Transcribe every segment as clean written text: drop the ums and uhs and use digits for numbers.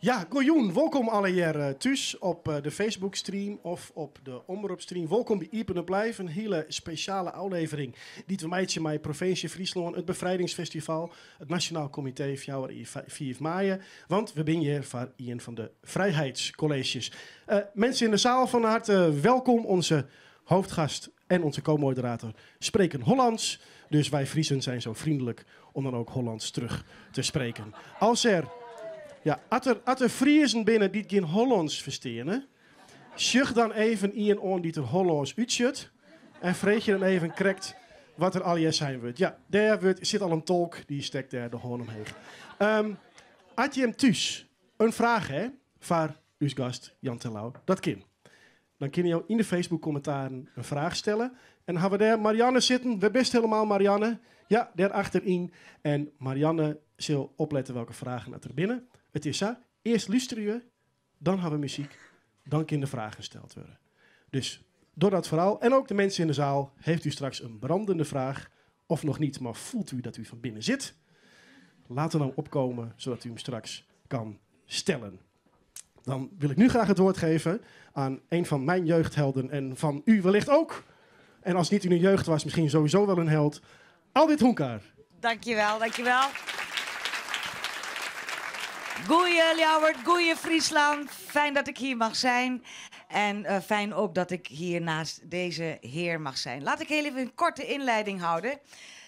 Ja, goejûn. Wolkom allegear thús op de Facebook-stream of op de Omropstream. Wolkom by Iepen Up Live, in hiele spesjale ôflevering dy't we meitsje mei Provinsje Fryslân, it Befrijdingsfestival, it Nasjonaal Komitee fjouwer en fiif maaie. Want we binne hjir foar ien fan de Frijheidskolleezjes. Mensen in de zaal, van harte welkom. Onze hoofdgast en onze co-moderator spreken Hollands. Dus wij Friezen zijn zo vriendelijk om dan ook Hollands terug te spreken. As der, ja, as der, as der Friezen binne dy't gjin Hollânsk fersteane, sjoch dan even ien oan dy't der Hollânsk útsjocht en freegje dan even krekt wat der allegear sein wurdt. Ja, dêr wurdt, sit al in tolk, dy stekt dêr de hân omheech. Um, as jim thús in fraach ha foar ús gast Jan Terlouw, dat kin. Dan kinne jo yn de Facebook-kommentaren in fraach stelle. En dan ha we dêr Marianne sitten. Wêr bist helemaal, Marianne? Ja, dêr achteryn. En Marianne sil oplette welke fragen dat der binne. It is sa, earst lústerje we, dan ha we muzyk, dan kinne de fragen steld wurde. Dus doch dat foaral. En ook de mensen in de zaal, heeft u straks een brandende vraag of nog niet, maar voelt u dat u van binnen zit? Laat er dan opkomen, zodat u hem straks kan stellen. Dan wil ik nu graag het woord geven aan een van mijn jeugdhelden en van u wellicht ook. En als het niet in uw jeugd was, misschien sowieso wel een held. Aldith Hunkar. Dankjewel, dankjewel. Goeie Ljouwert, goeie Friesland. Fijn dat ik hier mag zijn. En fijn ook dat ik hier naast deze heer mag zijn. Laat ik heel even een korte inleiding houden.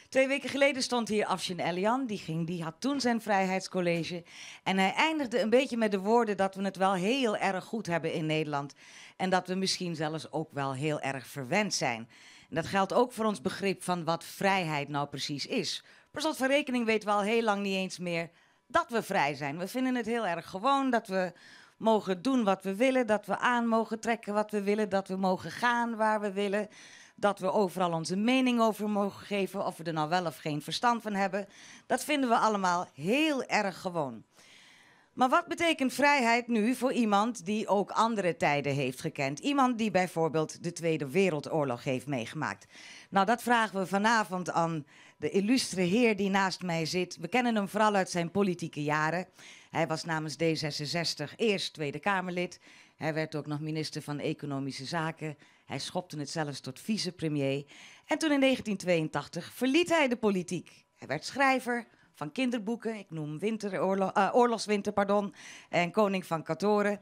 2 weken geleden stond hier Afshin Ellian. Die had toen zijn vrijheidscollege. En hij eindigde een beetje met de woorden dat we het wel heel erg goed hebben in Nederland. En dat we misschien zelfs ook wel heel erg verwend zijn. En dat geldt ook voor ons begrip van wat vrijheid nou precies is. Per slot van rekening weten we al heel lang niet eens meer dat we vrij zijn. We vinden het heel erg gewoon dat we mogen doen wat we willen, dat we aan mogen trekken wat we willen, dat we mogen gaan waar we willen, dat we overal onze mening over mogen geven, of we er nou wel of geen verstand van hebben. Dat vinden we allemaal heel erg gewoon. Maar wat betekent vrijheid nu voor iemand die ook andere tijden heeft gekend? Iemand die bijvoorbeeld de Tweede Wereldoorlog heeft meegemaakt. Dat vragen we vanavond aan de illustre heer die naast mij zit. We kennen hem vooral uit zijn politieke jaren. Hij was namens D66 eerst Tweede Kamerlid. Hij werd ook nog minister van Economische Zaken. Hij schopte het zelfs tot vicepremier. En toen in 1982 verliet hij de politiek. Hij werd schrijver van kinderboeken. Ik noem Oorlogswinter, pardon, en Koning van Katoren.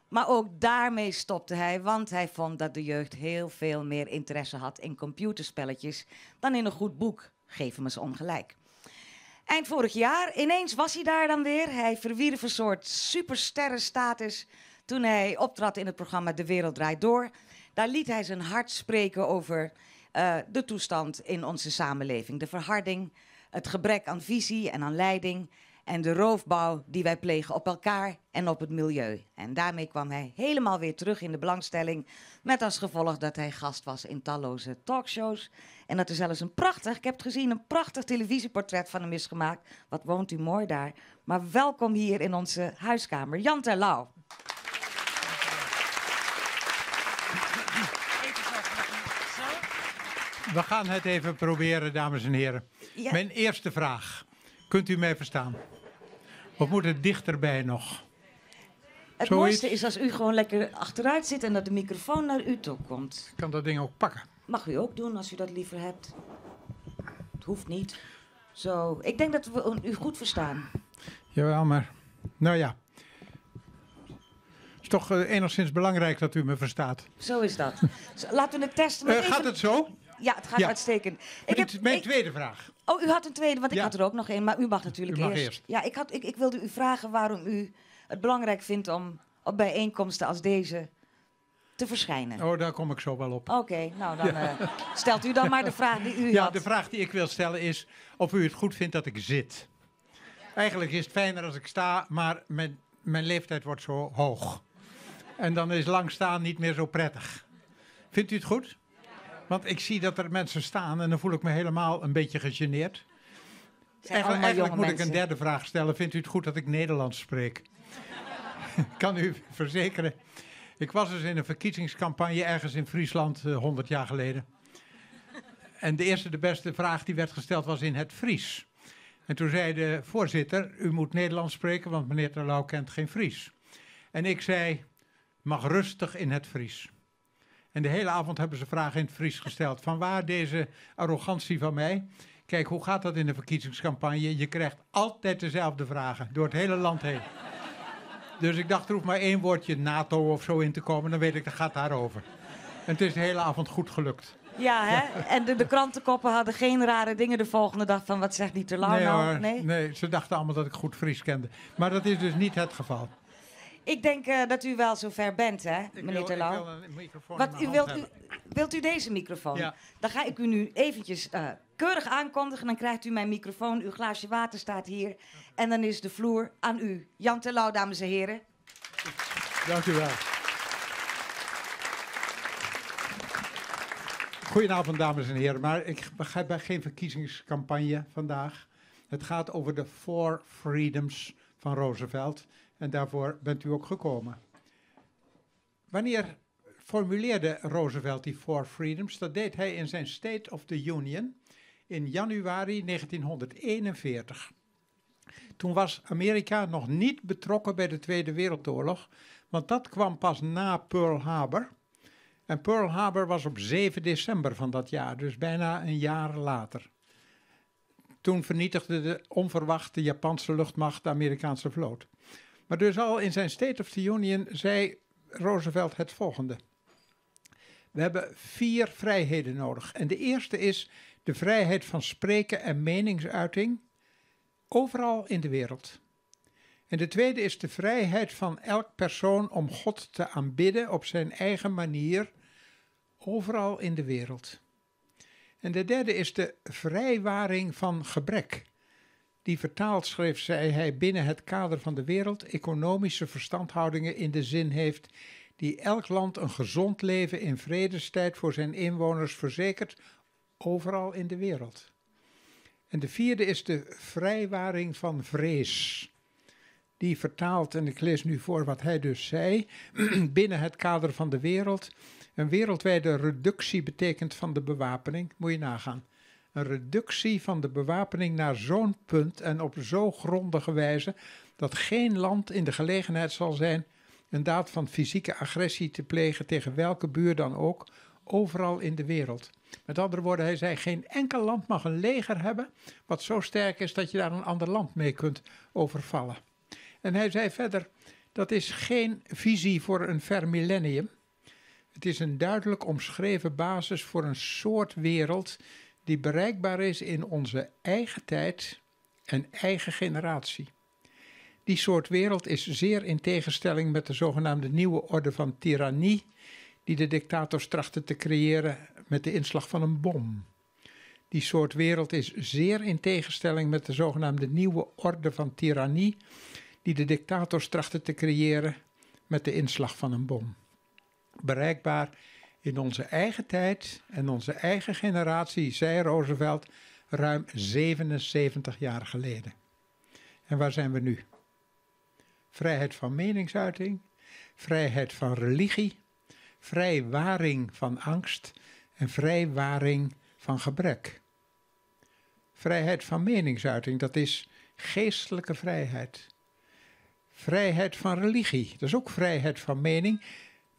Maar ook daarmee stopte hij, want hij vond dat de jeugd heel veel meer interesse had in computerspelletjes dan in een goed boek. Geef hem eens ongelijk. Eind vorig jaar, ineens was hij daar dan weer. Hij verwierf een soort supersterrenstatus toen hij optrad in het programma De Wereld Draait Door. Daar liet hij zijn hart spreken over de toestand in onze samenleving. De verharding, het gebrek aan visie en aan leiding en de roofbouw die wij plegen op elkaar en op het milieu. En daarmee kwam hij helemaal weer terug in de belangstelling, met als gevolg dat hij gast was in talloze talkshows. En dat er zelfs een prachtig, ik heb het gezien, een prachtig televisieportret van hem is gemaakt. Wat woont u mooi daar. Maar welkom hier in onze huiskamer, Jan Terlouw. We gaan het even proberen, dames en heren. Mijn eerste vraag. Kunt u mij verstaan? Of moet het dichterbij nog? Het Zoiets? mooiste is als u gewoon lekker achteruit zit en dat de microfoon naar u toe komt. Ik kan dat ding ook pakken. Mag u ook doen als u dat liever hebt. Het hoeft niet. Zo, ik denk dat we u goed verstaan. Jawel, maar... Nou ja. Het is toch enigszins belangrijk dat u me verstaat. Zo is dat. Zo, laten we het testen. Nog Gaat even het zo? Ja, het gaat Ja. uitstekend. Mijn tweede vraag. Oh, u had een tweede, want ik Ja. had er ook nog één. Maar u mag natuurlijk U mag eerst. eerst. Ja, ik wilde u vragen waarom u het belangrijk vindt om op bijeenkomsten als deze te verschijnen. Oh, daar kom ik zo wel op. Oké, nou dan, stelt u dan maar de vraag die u Ja, had. de vraag die ik wil stellen is of u het goed vindt dat ik zit. Eigenlijk is het fijner als ik sta, maar mijn leeftijd wordt zo hoog. En dan is lang staan niet meer zo prettig. Vindt u het goed? Want ik zie dat er mensen staan en dan voel ik me helemaal een beetje gegeneerd. Het zijn allemaal Eigenlijk jonge moet ik een mensen. derde vraag stellen. Vindt u het goed dat ik Nederlands spreek? Ik kan u verzekeren. Ik was dus in een verkiezingscampagne ergens in Friesland, 100 jaar geleden. En de eerste, de beste vraag die werd gesteld was in het Fries. En toen zei de voorzitter, u moet Nederlands spreken, want meneer Terlouw kent geen Fries. En ik zei, mag rustig in het Fries. En de hele avond hebben ze vragen in het Fries gesteld. Vanwaar deze arrogantie van mij? Kijk, hoe gaat dat in de verkiezingscampagne? Je krijgt altijd dezelfde vragen, door het hele land heen. Dus ik dacht, er hoeft maar één woordje NATO of zo in te komen, dan weet ik, dat gaat daarover. En het is de hele avond goed gelukt. Ja, hè? En de krantenkoppen hadden geen rare dingen de volgende dag van wat zegt die Terlouw Nee nou? hoor, Nee? nee, ze dachten allemaal dat ik goed Fries kende. Maar dat is dus niet het geval. Ik denk dat u wel zover bent, hè, Ik meneer wil, Terlouw? ik wil een microfoon in Wat mijn u hand wilt, u, hebben. wilt u deze microfoon? Ja. Dan ga ik u nu eventjes keurig aankondigen. Dan krijgt u mijn microfoon. Uw glaasje water staat hier. En dan is de vloer aan u. Jan Terlouw, dames en heren. Dank u wel. Goedenavond, dames en heren. Maar ik begrijp bij geen verkiezingscampagne vandaag. Het gaat over de Four Freedoms van Roosevelt. En daarvoor bent u ook gekomen. Wanneer formuleerde Roosevelt die Four Freedoms? Dat deed hij in zijn State of the Union in januari 1941. Toen was Amerika nog niet betrokken bij de Tweede Wereldoorlog, want dat kwam pas na Pearl Harbor. En Pearl Harbor was op 7 december van dat jaar, dus bijna een jaar later. Toen vernietigde de onverwachte Japanse luchtmacht de Amerikaanse vloot. Maar dus al in zijn State of the Union zei Roosevelt het volgende. We hebben 4 vrijheden nodig. En de eerste is de vrijheid van spreken en meningsuiting overal in de wereld. En de tweede is de vrijheid van elk persoon om God te aanbidden op zijn eigen manier, overal in de wereld. En de derde is de vrijwaring van gebrek. Die vertaald, schreef zij, hij binnen het kader van de wereld economische verstandhoudingen in de zin heeft die elk land een gezond leven in vredestijd voor zijn inwoners verzekert, overal in de wereld. En de vierde is de vrijwaring van vrees. Die vertaalt, en ik lees nu voor wat hij dus zei, binnen het kader van de wereld, een wereldwijde reductie betekent van de bewapening, moet je nagaan. Een reductie van de bewapening naar zo'n punt en op zo grondige wijze dat geen land in de gelegenheid zal zijn een daad van fysieke agressie te plegen tegen welke buur dan ook, overal in de wereld. Met andere woorden, hij zei, geen enkel land mag een leger hebben wat zo sterk is dat je daar een ander land mee kunt overvallen. En hij zei verder, dat is geen visie voor een ver millennium. Het is een duidelijk omschreven basis voor een soort wereld die bereikbaar is in onze eigen tijd en eigen generatie. Die soort wereld is zeer in tegenstelling met de zogenaamde nieuwe orde van tirannie die de dictators trachten te creëren met de inslag van een bom. Die soort wereld is zeer in tegenstelling met de zogenaamde nieuwe orde van tirannie die de dictators trachten te creëren met de inslag van een bom. Bereikbaar in onze eigen tijd en onze eigen generatie, zei Roosevelt ruim 77 jaar geleden. En waar zijn we nu? Vrijheid van meningsuiting, vrijheid van religie, vrijwaring van angst en vrijwaring van gebrek. Vrijheid van meningsuiting, dat is geestelijke vrijheid. Vrijheid van religie, dat is ook vrijheid van mening,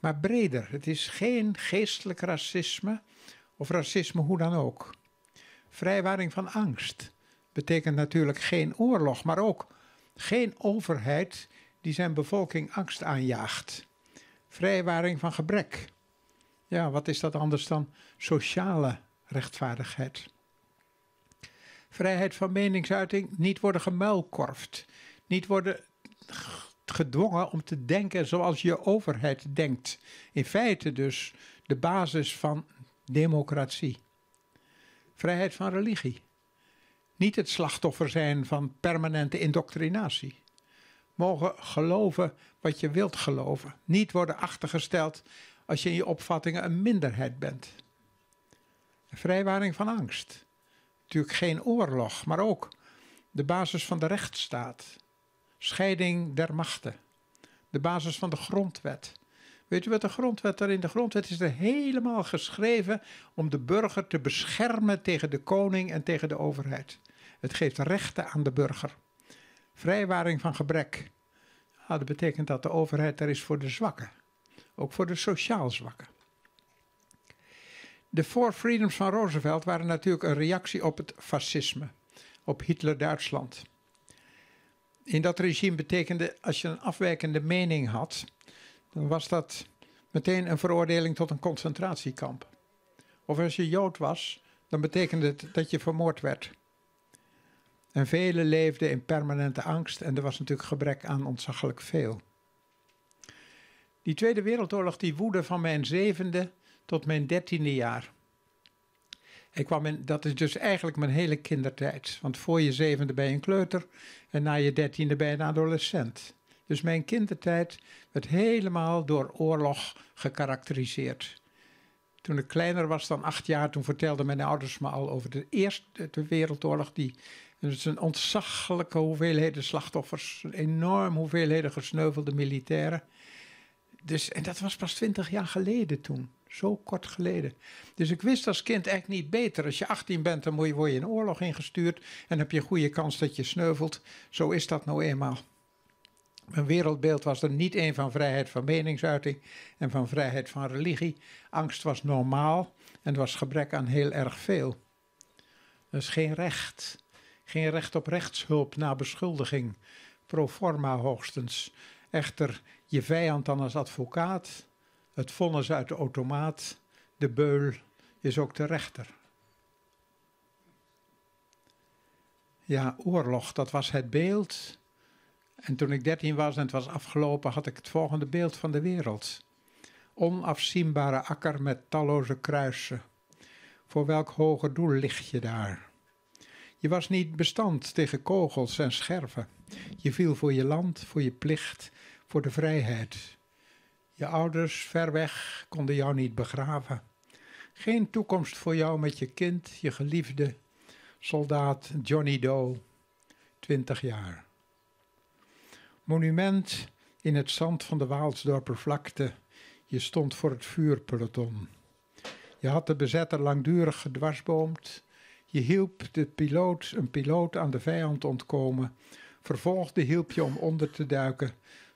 maar breder. Het is geen geestelijk racisme of racisme hoe dan ook. Vrijwaring van angst betekent natuurlijk geen oorlog, maar ook geen overheid die zijn bevolking angst aanjaagt. Vrijwaring van gebrek. Ja, wat is dat anders dan sociale rechtvaardigheid? Vrijheid van meningsuiting, niet worden gemuilkorfd, niet worden gedwongen om te denken zoals je overheid denkt. In feite dus de basis van democratie. Vrijheid van religie. Niet het slachtoffer zijn van permanente indoctrinatie. Mogen geloven wat je wilt geloven. Niet worden achtergesteld als je in je opvattingen een minderheid bent. Vrijwaring van angst. Natuurlijk geen oorlog, maar ook de basis van de rechtsstaat. Scheiding der machten. De basis van de grondwet. Weet u wat de grondwet daarin? De grondwet is er helemaal geschreven om de burger te beschermen tegen de koning en tegen de overheid. Het geeft rechten aan de burger. Vrijwaring van gebrek. Ah, dat betekent dat de overheid er is voor de zwakken. Ook voor de sociaal zwakken. De Four Freedoms van Roosevelt waren natuurlijk een reactie op het fascisme, op Hitler-Duitsland. In dat regime betekende als je een afwijkende mening had, dan was dat meteen een veroordeling tot een concentratiekamp. Of als je Jood was, dan betekende het dat je vermoord werd. En velen leefden in permanente angst en er was natuurlijk gebrek aan ontzaglijk veel. Die Tweede Wereldoorlog die woedde van mijn zevende tot mijn 13e jaar. Ik kwam in, dat is dus eigenlijk mijn hele kindertijd. Want voor je zevende ben je een kleuter en na je 13e ben je een adolescent. Dus mijn kindertijd werd helemaal door oorlog gekarakteriseerd. Toen ik kleiner was dan 8 jaar, toen vertelden mijn ouders me al over de Eerste Wereldoorlog. Die, het is een ontzaglijke hoeveelheden slachtoffers, een enorm hoeveelheden gesneuvelde militairen. Dus, en dat was pas 20 jaar geleden toen. Zo kort geleden. Dus ik wist als kind eigenlijk niet beter. Als je 18 bent, dan word je in oorlog ingestuurd. En heb je een goede kans dat je sneuvelt. Zo is dat nou eenmaal. Mijn wereldbeeld was er niet een van vrijheid van meningsuiting en van vrijheid van religie. Angst was normaal en er was gebrek aan heel erg veel. Er is geen recht. Geen recht op rechtshulp na beschuldiging. Pro forma hoogstens. Echter, je vijand dan als advocaat, het vonnis uit de automaat, de beul is ook de rechter. Ja, oorlog, dat was het beeld. En toen ik 13 was en het was afgelopen, had ik het volgende beeld van de wereld. Onafzienbare akker met talloze kruisen. Voor welk hoger doel lig je daar? Je was niet bestand tegen kogels en scherven. Je viel voor je land, voor je plicht, voor de vrijheid. Je ouders ver weg konden jou niet begraven. Geen toekomst voor jou met je kind, je geliefde, soldaat Johnny Doe, 20 jaar. Monument in het zand van de Waalsdorpervlakte. Je stond voor het vuurpeloton. Je had de bezetter langdurig gedwarsboomd. Je hielp de piloot, een piloot aan de vijand ontkomen. Vervolgde hielp je om onder te duiken,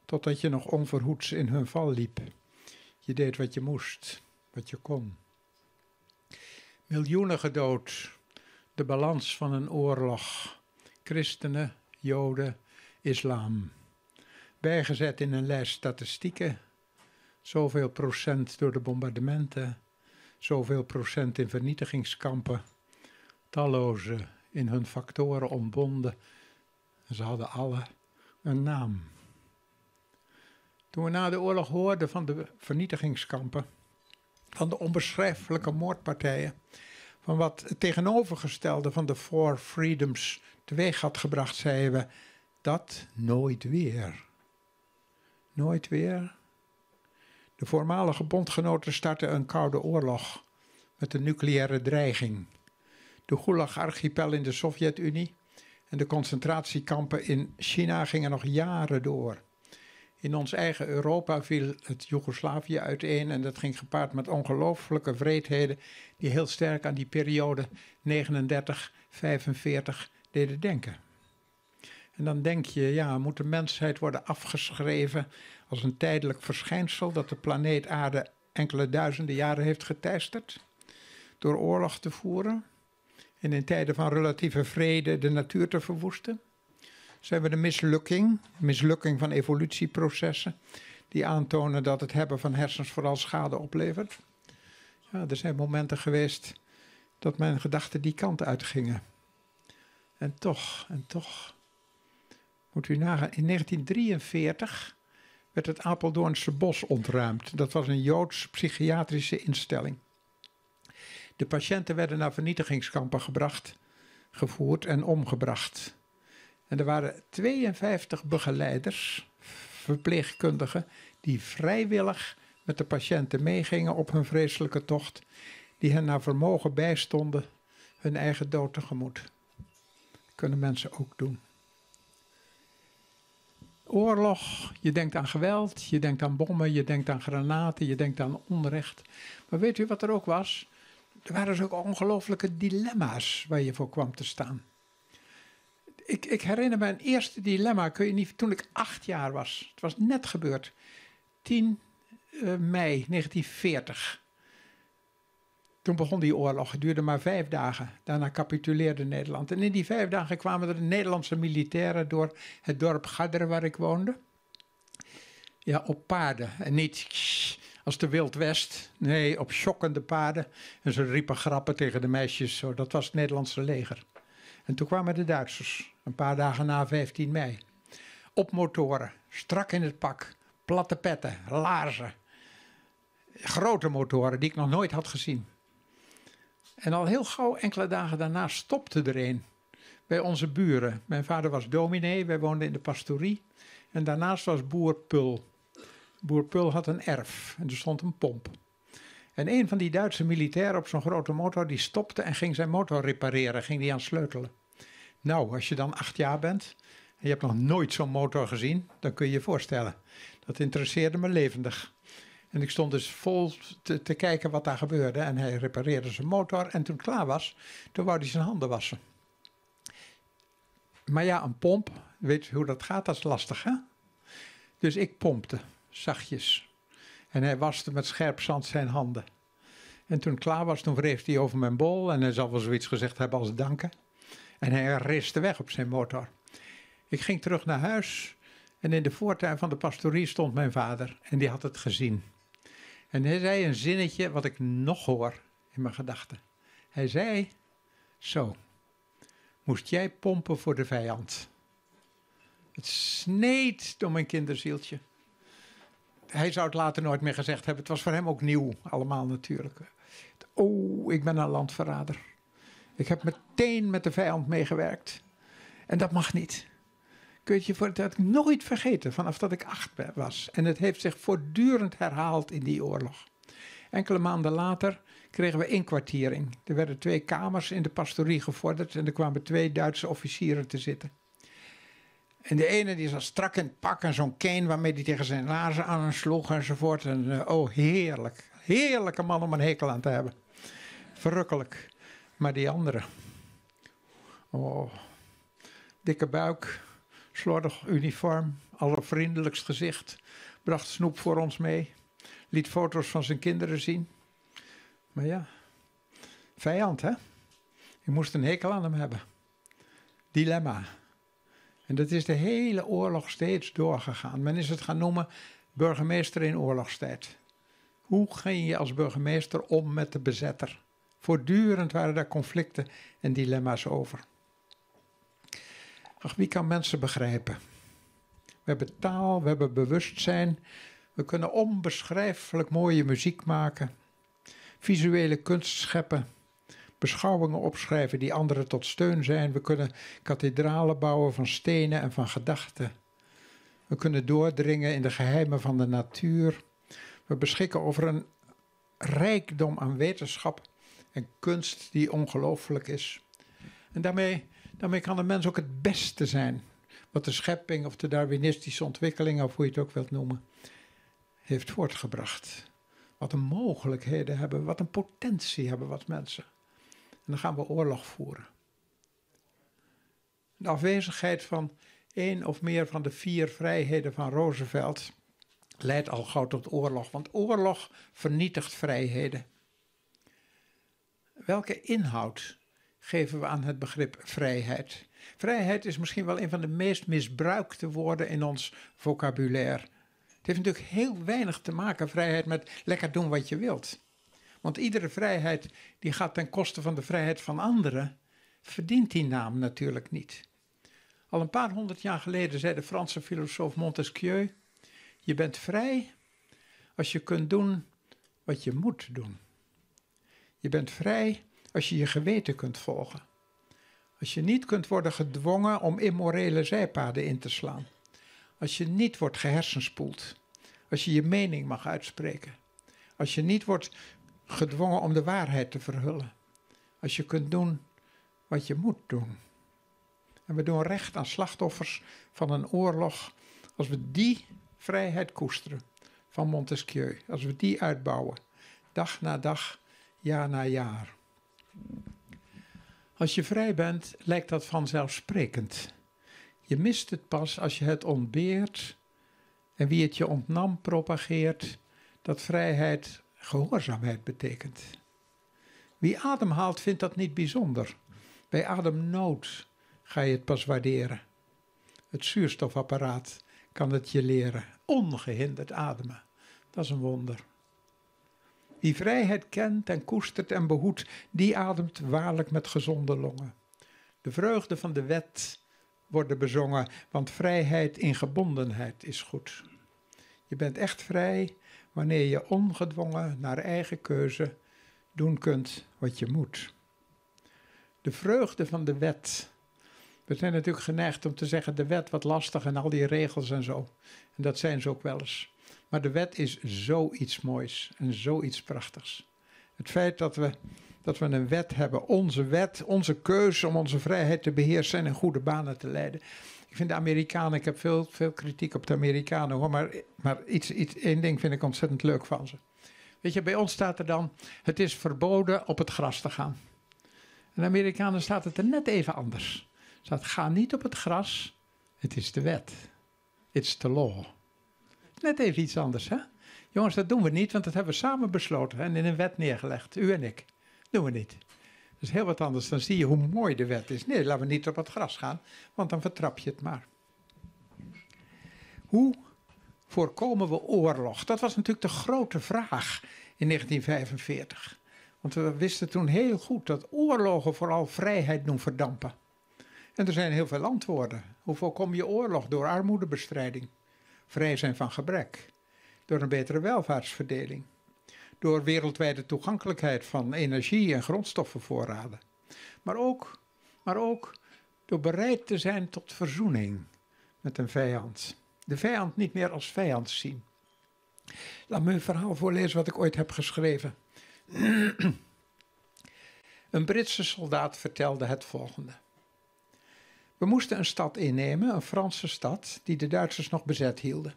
totdat je nog onverhoeds in hun val liep. Je deed wat je moest, wat je kon. Miljoenen gedood, de balans van een oorlog. Christenen, Joden, islam. Bijgezet in een lijst statistieken. Zoveel procent door de bombardementen, zoveel procent in vernietigingskampen. Talloze in hun factoren ontbonden. En ze hadden alle een naam. Toen we na de oorlog hoorden van de vernietigingskampen, van de onbeschrijfelijke moordpartijen, van wat het tegenovergestelde van de Four Freedoms teweeg had gebracht, zeiden we, dat nooit weer. Nooit weer. De voormalige bondgenoten startten een koude oorlog met de nucleaire dreiging. De Gulag-archipel in de Sovjet-Unie en de concentratiekampen in China gingen nog jaren door. In ons eigen Europa viel het Joegoslavië uiteen en dat ging gepaard met ongelooflijke wreedheden die heel sterk aan die periode 39-45 deden denken. En dan denk je, ja, moet de mensheid worden afgeschreven als een tijdelijk verschijnsel dat de planeet Aarde enkele duizenden jaren heeft geteisterd door oorlog te voeren en in tijden van relatieve vrede de natuur te verwoesten? Zijn we de mislukking van evolutieprocessen die aantonen dat het hebben van hersens vooral schade oplevert? Ja, er zijn momenten geweest dat mijn gedachten die kant uitgingen. En toch, moet u nagaan, in 1943 werd het Apeldoornse bos ontruimd. Dat was een Joods psychiatrische instelling. De patiënten werden naar vernietigingskampen gebracht, gevoerd en omgebracht. En er waren 52 begeleiders, verpleegkundigen, die vrijwillig met de patiënten meegingen op hun vreselijke tocht, die hen naar vermogen bijstonden hun eigen dood tegemoet. Dat kunnen mensen ook doen. Oorlog, je denkt aan geweld, je denkt aan bommen, je denkt aan granaten, je denkt aan onrecht. Maar weet u wat er ook was? Er waren dus ook ongelooflijke dilemma's waar je voor kwam te staan. Ik, ik herinner me een eerste dilemma, kun je niet, toen ik acht jaar was. Het was net gebeurd. 10 eh, mei 1940. Toen begon die oorlog. Het duurde maar vijf dagen. Daarna capituleerde Nederland. En in die vijf dagen kwamen er Nederlandse militairen door het dorp Garderen waar ik woonde. Ja, op paarden. En niet als de Wild West. Nee, op sjokkende paarden. En ze riepen grappen tegen de meisjes. Zo, dat was het Nederlandse leger. En toen kwamen de Duitsers, een paar dagen na 15 mei. Op motoren, strak in het pak, platte petten, laarzen. Grote motoren die ik nog nooit had gezien. En al heel gauw, enkele dagen daarna, stopte er een bij onze buren. Mijn vader was dominee, wij woonden in de pastorie. En daarnaast was boer Pul. Boer Pul had een erf en er stond een pomp. En een van die Duitse militairen op zo'n grote motor, die stopte en ging zijn motor repareren, ging die aan sleutelen. Nou, als je dan acht jaar bent en je hebt nog nooit zo'n motor gezien, dan kun je je voorstellen. Dat interesseerde me levendig. En ik stond dus vol te, te kijken wat daar gebeurde. En hij repareerde zijn motor. En toen het klaar was, toen wou hij zijn handen wassen. Maar ja, een pomp, weet je hoe dat gaat? Dat is lastig, hè? Dus ik pompte, zachtjes. En hij waste met scherp zand zijn handen. En toen het klaar was, toen wreef hij over mijn bol. En hij zal wel zoiets gezegd hebben als danken. En hij riste weg op zijn motor. Ik ging terug naar huis. En in de voortuin van de pastorie stond mijn vader. En die had het gezien. En hij zei een zinnetje wat ik nog hoor in mijn gedachten. Hij zei, zo, moest jij pompen voor de vijand. Het sneed door mijn kinderzieltje. Hij zou het later nooit meer gezegd hebben. Het was voor hem ook nieuw, allemaal natuurlijk. Oh, ik ben een landverrader. Ik heb meteen met de vijand meegewerkt. En dat mag niet. Kun je je voor, dat heb ik nooit vergeten vanaf dat ik acht was. En het heeft zich voortdurend herhaald in die oorlog. Enkele maanden later kregen we inkwartiering. Er werden twee kamers in de pastorie gevorderd en er kwamen twee Duitse officieren te zitten. En de ene die zat strak in het pak en zo'n cane waarmee hij tegen zijn laarzen aan sloeg enzovoort. En eh, oh, heerlijk. Heerlijke man om een hekel aan te hebben. Verrukkelijk. Maar die andere. Oh, dikke buik, slordig uniform, allervriendelijkst gezicht. Bracht snoep voor ons mee. Liet foto's van zijn kinderen zien. Maar ja, vijand hè. Je moest een hekel aan hem hebben. Dilemma. En dat is de hele oorlog steeds doorgegaan. Men is het gaan noemen burgemeester in oorlogstijd. Hoe ging je als burgemeester om met de bezetter? Voortdurend waren daar conflicten en dilemma's over. Ach, wie kan mensen begrijpen? We hebben taal, we hebben bewustzijn. We kunnen onbeschrijfelijk mooie muziek maken, visuele kunst scheppen, beschouwingen opschrijven die anderen tot steun zijn. We kunnen kathedralen bouwen van stenen en van gedachten. We kunnen doordringen in de geheimen van de natuur. We beschikken over een rijkdom aan wetenschap en kunst die ongelooflijk is. En daarmee, daarmee kan de mens ook het beste zijn. Wat de schepping of de Darwinistische ontwikkeling, of hoe je het ook wilt noemen, heeft voortgebracht. Wat een mogelijkheden hebben, wat een potentie hebben wat mensen. En dan gaan we oorlog voeren. De afwezigheid van één of meer van de vier vrijheden van Roosevelt leidt al gauw tot oorlog, want oorlog vernietigt vrijheden. Welke inhoud geven we aan het begrip vrijheid? Vrijheid is misschien wel een van de meest misbruikte woorden in ons vocabulaire. Het heeft natuurlijk heel weinig te maken, vrijheid, met lekker doen wat je wilt. Want iedere vrijheid die gaat ten koste van de vrijheid van anderen, verdient die naam natuurlijk niet. Al een paar honderd jaar geleden zei de Franse filosoof Montesquieu: Je bent vrij als je kunt doen wat je moet doen. Je bent vrij als je je geweten kunt volgen. Als je niet kunt worden gedwongen om immorele zijpaden in te slaan. Als je niet wordt gehersenspoeld. Als je je mening mag uitspreken. Als je niet wordt gedwongen om de waarheid te verhullen. Als je kunt doen wat je moet doen. En we doen recht aan slachtoffers van een oorlog als we die vrijheid koesteren van Montesquieu. Als we die uitbouwen, dag na dag, jaar na jaar. Als je vrij bent, lijkt dat vanzelfsprekend. Je mist het pas als je het ontbeert en wie het je ontnam propageert dat vrijheid gehoorzaamheid betekent. Wie ademhaalt vindt dat niet bijzonder. Bij ademnood ga je het pas waarderen. Het zuurstofapparaat kan het je leren. Ongehinderd ademen, dat is een wonder. Wie vrijheid kent en koestert en behoedt, die ademt waarlijk met gezonde longen. De vreugde van de wet worden bezongen, want vrijheid in gebondenheid is goed. Je bent echt vrij wanneer je ongedwongen naar eigen keuze doen kunt wat je moet. De vreugde van de wet. We zijn natuurlijk geneigd om te zeggen de wet wat lastig en al die regels en zo. En dat zijn ze ook wel eens. Maar de wet is zoiets moois en zoiets prachtigs. Het feit dat we, dat we een wet hebben, onze wet, onze keuze om onze vrijheid te beheersen en in goede banen te leiden. Ik vind de Amerikanen, ik heb veel, veel kritiek op de Amerikanen hoor, maar, maar iets, iets, één ding vind ik ontzettend leuk van ze. Weet je, bij ons staat er dan, het is verboden op het gras te gaan. En de Amerikanen staat het er net even anders. Staat, ga niet op het gras, het is de wet. It's the law. Net even iets anders, hè? Jongens, dat doen we niet, want dat hebben we samen besloten en in een wet neergelegd. U en ik. Doen we niet. Dat is heel wat anders. Dan zie je hoe mooi de wet is. Nee, laten we niet op het gras gaan, want dan vertrap je het maar. Hoe voorkomen we oorlog? Dat was natuurlijk de grote vraag in 1945. Want we wisten toen heel goed dat oorlogen vooral vrijheid doen verdampen. En er zijn heel veel antwoorden. Hoe voorkom je oorlog? Door armoedebestrijding, vrij zijn van gebrek, door een betere welvaartsverdeling, door wereldwijde toegankelijkheid van energie en grondstoffenvoorraden. Maar ook, maar ook door bereid te zijn tot verzoening met een vijand. De vijand niet meer als vijand zien. Laat me een verhaal voorlezen wat ik ooit heb geschreven. Een Britse soldaat vertelde het volgende. We moesten een stad innemen, een Franse stad, die de Duitsers nog bezet hielden.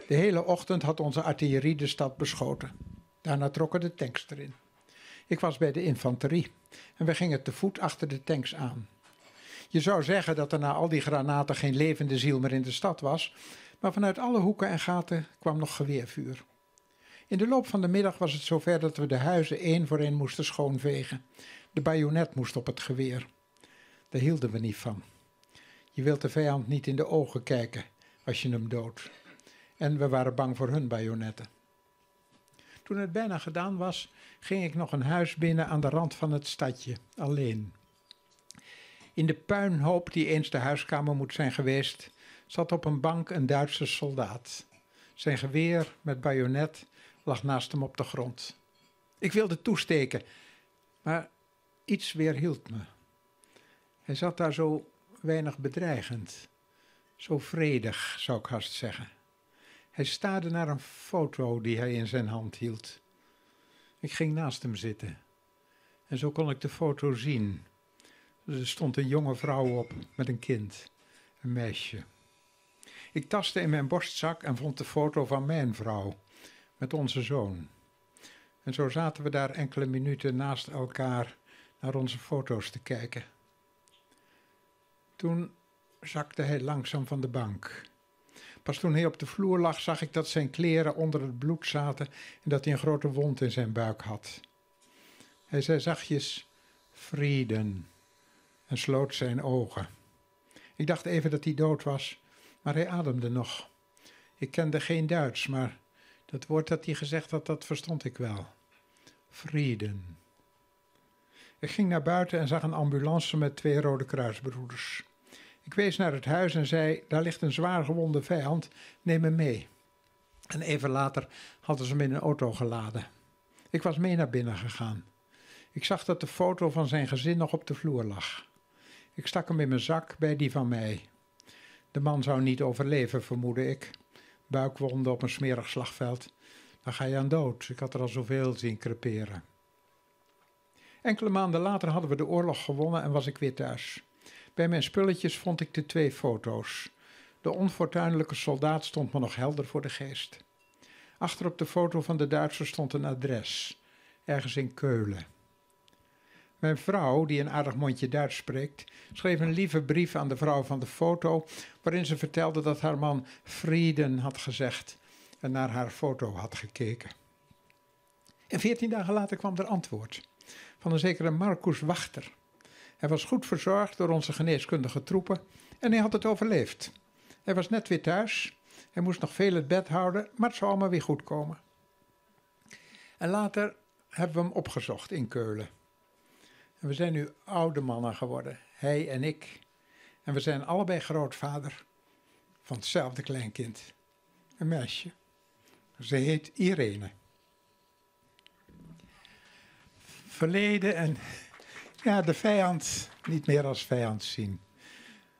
De hele ochtend had onze artillerie de stad beschoten. Daarna trokken de tanks erin. Ik was bij de infanterie en we gingen te voet achter de tanks aan. Je zou zeggen dat er na al die granaten geen levende ziel meer in de stad was, maar vanuit alle hoeken en gaten kwam nog geweervuur. In de loop van de middag was het zover dat we de huizen één voor één moesten schoonvegen. De bajonet moest op het geweer. Daar hielden we niet van. Je wilt de vijand niet in de ogen kijken als je hem doodt. En we waren bang voor hun bajonetten. Toen het bijna gedaan was, ging ik nog een huis binnen aan de rand van het stadje, alleen. In de puinhoop die eens de huiskamer moet zijn geweest, zat op een bank een Duitse soldaat. Zijn geweer met bajonet lag naast hem op de grond. Ik wilde toesteken, maar iets weerhield me. Hij zat daar zo weinig bedreigend, zo vredig, zou ik haast zeggen. Hij staarde naar een foto die hij in zijn hand hield. Ik ging naast hem zitten en zo kon ik de foto zien. Er stond een jonge vrouw op met een kind, een meisje. Ik tastte in mijn borstzak en vond de foto van mijn vrouw met onze zoon. En zo zaten we daar enkele minuten naast elkaar naar onze foto's te kijken. Toen zakte hij langzaam van de bank. Pas toen hij op de vloer lag, zag ik dat zijn kleren onder het bloed zaten en dat hij een grote wond in zijn buik had. Hij zei zachtjes: Frieden, en sloot zijn ogen. Ik dacht even dat hij dood was, maar hij ademde nog. Ik kende geen Duits, maar dat woord dat hij gezegd had, dat verstond ik wel. Frieden. Ik ging naar buiten en zag een ambulance met twee Rode Kruisbroeders. Ik wees naar het huis en zei: Daar ligt een zwaar gewonde vijand, neem hem mee. En even later hadden ze hem in een auto geladen. Ik was mee naar binnen gegaan. Ik zag dat de foto van zijn gezin nog op de vloer lag. Ik stak hem in mijn zak bij die van mij. De man zou niet overleven, vermoedde ik. Buikwonden op een smerig slagveld. Dan ga je aan dood. Ik had er al zoveel zien creperen. Enkele maanden later hadden we de oorlog gewonnen en was ik weer thuis. Bij mijn spulletjes vond ik de twee foto's. De onfortuinlijke soldaat stond me nog helder voor de geest. Achter op de foto van de Duitser stond een adres, ergens in Keulen. Mijn vrouw, die een aardig mondje Duits spreekt, schreef een lieve brief aan de vrouw van de foto, waarin ze vertelde dat haar man Frieden had gezegd en naar haar foto had gekeken. En 14 dagen later kwam er antwoord van een zekere Marcus Wachter. Hij was goed verzorgd door onze geneeskundige troepen en hij had het overleefd. Hij was net weer thuis. Hij moest nog veel het bed houden, maar het zou allemaal weer goed komen. En later hebben we hem opgezocht in Keulen. En we zijn nu oude mannen geworden, hij en ik. En we zijn allebei grootvader van hetzelfde kleinkind. Een meisje. Ze heet Irene. Verleden en ja, de vijand niet meer als vijand zien.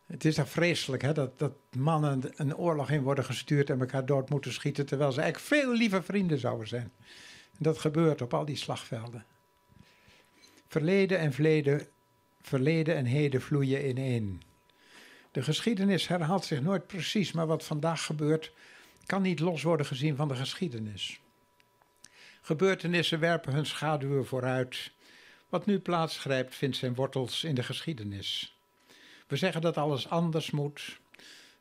Het is toch vreselijk hè, dat mannen een oorlog in worden gestuurd en elkaar dood moeten schieten, terwijl ze eigenlijk veel lieve vrienden zouden zijn. En dat gebeurt op al die slagvelden. Verleden en verleden, verleden en heden vloeien ineen. De geschiedenis herhaalt zich nooit precies, maar wat vandaag gebeurt, kan niet los worden gezien van de geschiedenis. Gebeurtenissen werpen hun schaduwen vooruit. Wat nu plaatsgrijpt, vindt zijn wortels in de geschiedenis. We zeggen dat alles anders moet.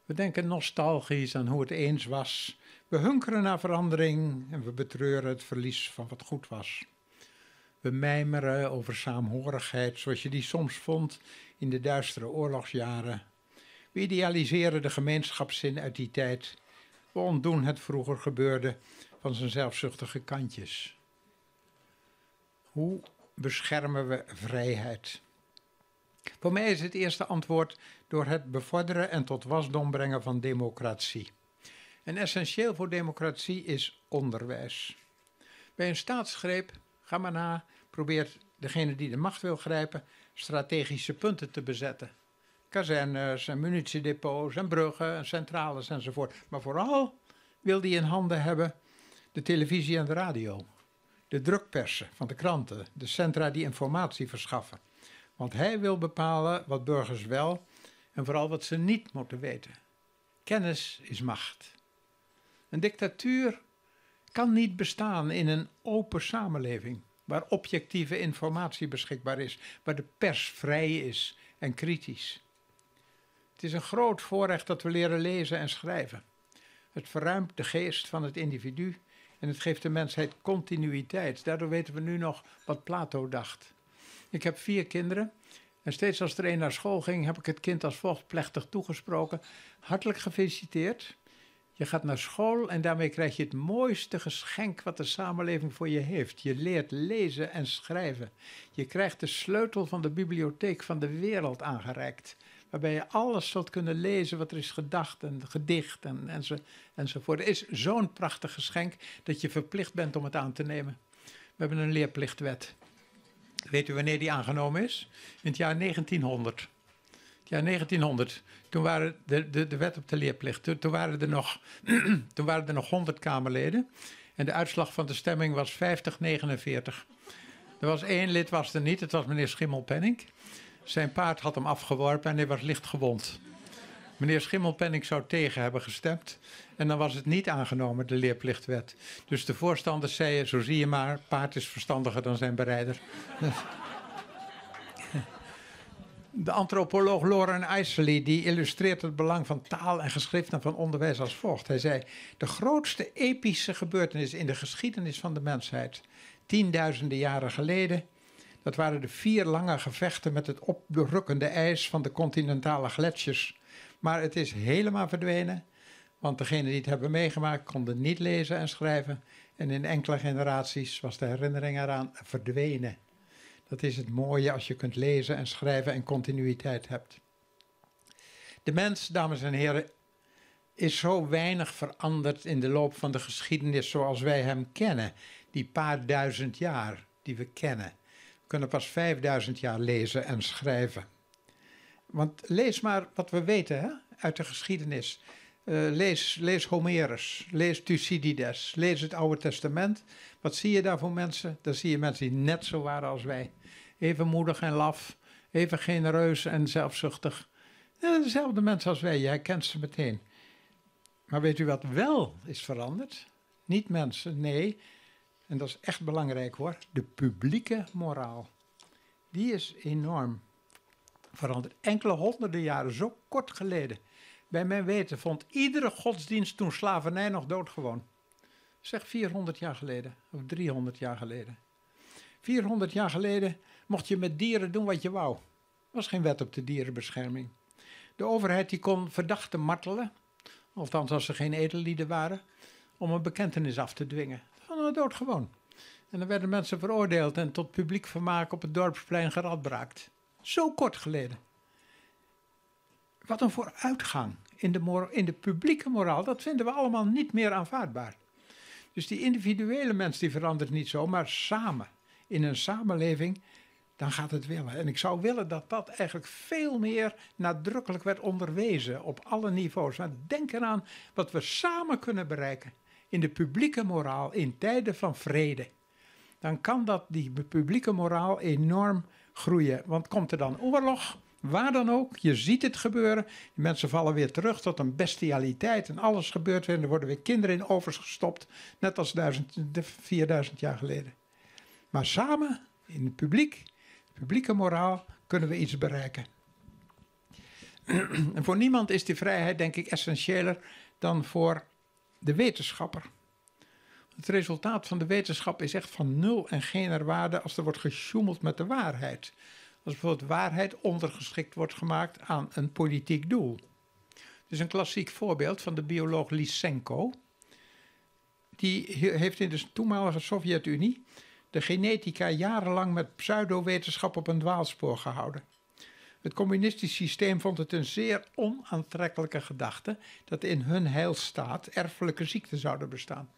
We denken nostalgisch aan hoe het eens was. We hunkeren naar verandering en we betreuren het verlies van wat goed was. We mijmeren over saamhorigheid zoals je die soms vond in de duistere oorlogsjaren. We idealiseren de gemeenschapszin uit die tijd. We ontdoen het vroeger gebeurde van zijn zelfzuchtige kantjes. Hoe beschermen we vrijheid? Voor mij is het eerste antwoord door het bevorderen en tot wasdom brengen van democratie. En essentieel voor democratie is onderwijs. Bij een staatsgreep, ga maar na, probeert degene die de macht wil grijpen strategische punten te bezetten. Kazernes en munitiedepots en bruggen en centrales enzovoort. Maar vooral wil die in handen hebben de televisie en de radio. De drukpersen van de kranten, de centra die informatie verschaffen. Want hij wil bepalen wat burgers wel en vooral wat ze niet moeten weten. Kennis is macht. Een dictatuur kan niet bestaan in een open samenleving waar objectieve informatie beschikbaar is, waar de pers vrij is en kritisch. Het is een groot voorrecht dat we leren lezen en schrijven. Het verruimt de geest van het individu en het geeft de mensheid continuïteit. Daardoor weten we nu nog wat Plato dacht. Ik heb 4 kinderen en steeds als er een naar school ging, heb ik het kind als volgt plechtig toegesproken. Hartelijk gefeliciteerd. Je gaat naar school en daarmee krijg je het mooiste geschenk wat de samenleving voor je heeft. Je leert lezen en schrijven. Je krijgt de sleutel van de bibliotheek van de wereld aangereikt. Waarbij je alles zult kunnen lezen wat er is gedacht en gedicht enzovoort. Het is zo'n prachtig geschenk dat je verplicht bent om het aan te nemen. We hebben een leerplichtwet. Weet u wanneer die aangenomen is? In het jaar 1900. Het jaar 1900, toen waren de wet op de leerplicht, toen waren er nog, toen waren er nog 100 Kamerleden. En de uitslag van de stemming was 50-49. Er was 1 lid, was er niet, het was meneer Schimmelpenninck. Zijn paard had hem afgeworpen en hij was licht gewond. Meneer Schimmelpenninck zou tegen hebben gestemd en dan was het niet aangenomen, de leerplichtwet. Dus de voorstanders zeiden, zo zie je maar, paard is verstandiger dan zijn berijder. De antropoloog Loren Eiseley die illustreert het belang van taal en geschrift en van onderwijs als volgt. Hij zei, de grootste epische gebeurtenis in de geschiedenis van de mensheid, tienduizenden jaren geleden, dat waren de 4 lange gevechten met het oprukkende ijs van de continentale gletsjers. Maar het is helemaal verdwenen, want degenen die het hebben meegemaakt konden niet lezen en schrijven. En in enkele generaties was de herinnering eraan verdwenen. Dat is het mooie als je kunt lezen en schrijven en continuïteit hebt. De mens, dames en heren, is zo weinig veranderd in de loop van de geschiedenis zoals wij hem kennen. Die paar duizend jaar die we kennen. We kunnen pas 5000 jaar lezen en schrijven. Want lees maar wat we weten, hè, uit de geschiedenis. Lees Homerus, lees Thucydides, lees het Oude Testament. Wat zie je daar voor mensen? Daar zie je mensen die net zo waren als wij. Even moedig en laf, even genereus en zelfzuchtig. Ja, dezelfde mensen als wij, jij kent ze meteen. Maar weet u wat wel is veranderd? Niet mensen, nee. En dat is echt belangrijk hoor. De publieke moraal. Die is enorm veranderd. Enkele honderden jaren, zo kort geleden. Bij mijn weten vond iedere godsdienst toen slavernij nog doodgewoon. Zeg 400 jaar geleden of 300 jaar geleden. 400 jaar geleden mocht je met dieren doen wat je wou. Er was geen wet op de dierenbescherming. De overheid die kon verdachten martelen, althans als ze geen edellieden waren, om een bekentenis af te dwingen. Dat was doodgewoon. En dan werden mensen veroordeeld en tot publiek vermaak op het dorpsplein geradbraakt. Zo kort geleden. Wat een vooruitgang in de publieke moraal, dat vinden we allemaal niet meer aanvaardbaar. Dus die individuele mens die verandert niet zo, maar samen, in een samenleving, dan gaat het willen. En ik zou willen dat dat eigenlijk veel meer nadrukkelijk werd onderwezen op alle niveaus. Maar denk eraan wat we samen kunnen bereiken in de publieke moraal in tijden van vrede. Dan kan dat, die publieke moraal enorm groeien. Want komt er dan oorlog, waar dan ook, je ziet het gebeuren. Die mensen vallen weer terug tot een bestialiteit en alles gebeurt weer. En er worden weer kinderen in ovens gestopt, net als 4000 jaar geleden. Maar samen, in het publiek, publieke moraal, kunnen we iets bereiken. En voor niemand is die vrijheid, denk ik, essentiëler dan voor de wetenschapper. Het resultaat van de wetenschap is echt van nul en geen waarde als er wordt gesjoemeld met de waarheid. Als bijvoorbeeld waarheid ondergeschikt wordt gemaakt aan een politiek doel. Het is een klassiek voorbeeld van de bioloog Lysenko. Die heeft in de toenmalige Sovjet-Unie de genetica jarenlang met pseudowetenschap op een dwaalspoor gehouden. Het communistisch systeem vond het een zeer onaantrekkelijke gedachte dat in hun heilstaat erfelijke ziekten zouden bestaan.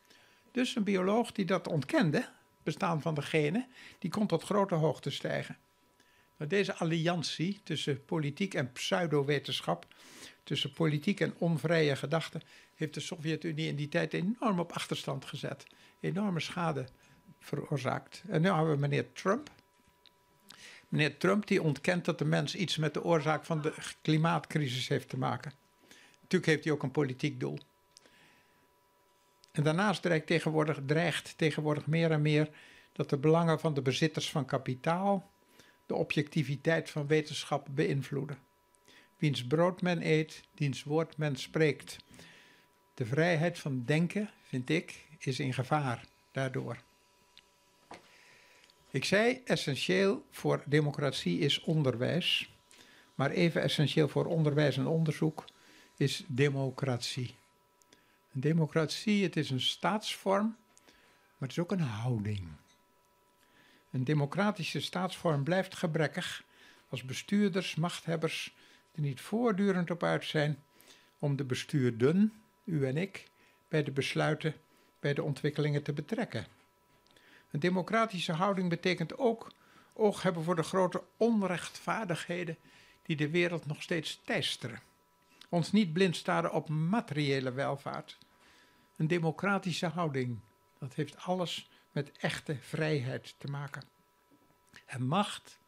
Dus een bioloog die dat ontkende, bestaan van de genen, die kon tot grote hoogte stijgen. Maar deze alliantie tussen politiek en pseudowetenschap, tussen politiek en onvrije gedachten, heeft de Sovjet-Unie in die tijd enorm op achterstand gezet. Enorme schade veroorzaakt. En nu hebben we meneer Trump. Meneer Trump die ontkent dat de mens iets met de oorzaak van de klimaatcrisis heeft te maken. Natuurlijk heeft hij ook een politiek doel. En daarnaast dreigt tegenwoordig meer en meer dat de belangen van de bezitters van kapitaal de objectiviteit van wetenschap beïnvloeden. Wiens brood men eet, diens woord men spreekt. De vrijheid van denken, vind ik, is in gevaar daardoor. Ik zei, essentieel voor democratie is onderwijs, maar even essentieel voor onderwijs en onderzoek is democratie. Een democratie, het is een staatsvorm, maar het is ook een houding. Een democratische staatsvorm blijft gebrekkig als bestuurders, machthebbers er niet voortdurend op uit zijn om de bestuurden, u en ik, bij de besluiten, bij de ontwikkelingen te betrekken. Een democratische houding betekent ook oog hebben voor de grote onrechtvaardigheden die de wereld nog steeds teisteren. Ons niet blind staren op materiële welvaart. Een democratische houding, dat heeft alles met echte vrijheid te maken. En macht,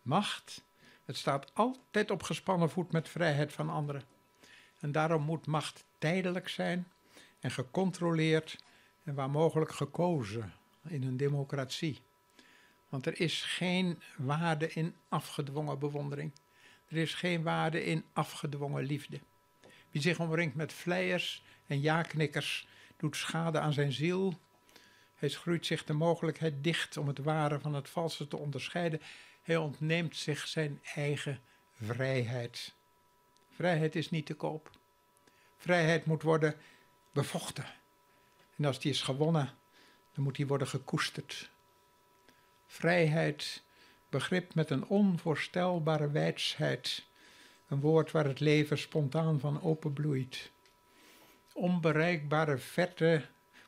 macht, het staat altijd op gespannen voet met vrijheid van anderen. En daarom moet macht tijdelijk zijn en gecontroleerd en waar mogelijk gekozen in een democratie. Want er is geen waarde in afgedwongen bewondering. Er is geen waarde in afgedwongen liefde. Wie zich omringt met vleiers en ja-knikkers doet schade aan zijn ziel. Hij schroeit zich de mogelijkheid dicht om het ware van het valse te onderscheiden. Hij ontneemt zich zijn eigen vrijheid. Vrijheid is niet te koop. Vrijheid moet worden bevochten. En als die is gewonnen, dan moet die worden gekoesterd. Vrijheid, begrip met een onvoorstelbare wijsheid. Een woord waar het leven spontaan van openbloeit. Onbereikbare verte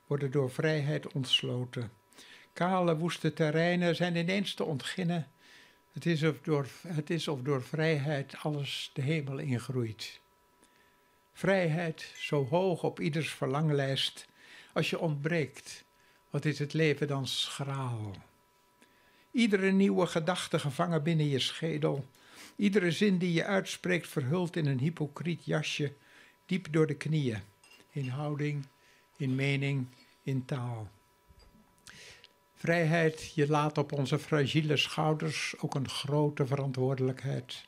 worden door vrijheid ontsloten. Kale, woeste terreinen zijn ineens te ontginnen. Het is of door vrijheid alles de hemel ingroeit. Vrijheid, zo hoog op ieders verlanglijst, als je ontbreekt, wat is het leven dan schraal? Iedere nieuwe gedachte gevangen binnen je schedel, iedere zin die je uitspreekt verhuld in een hypocriet jasje, diep door de knieën, in houding, in mening, in taal. Vrijheid, je laat op onze fragiele schouders ook een grote verantwoordelijkheid.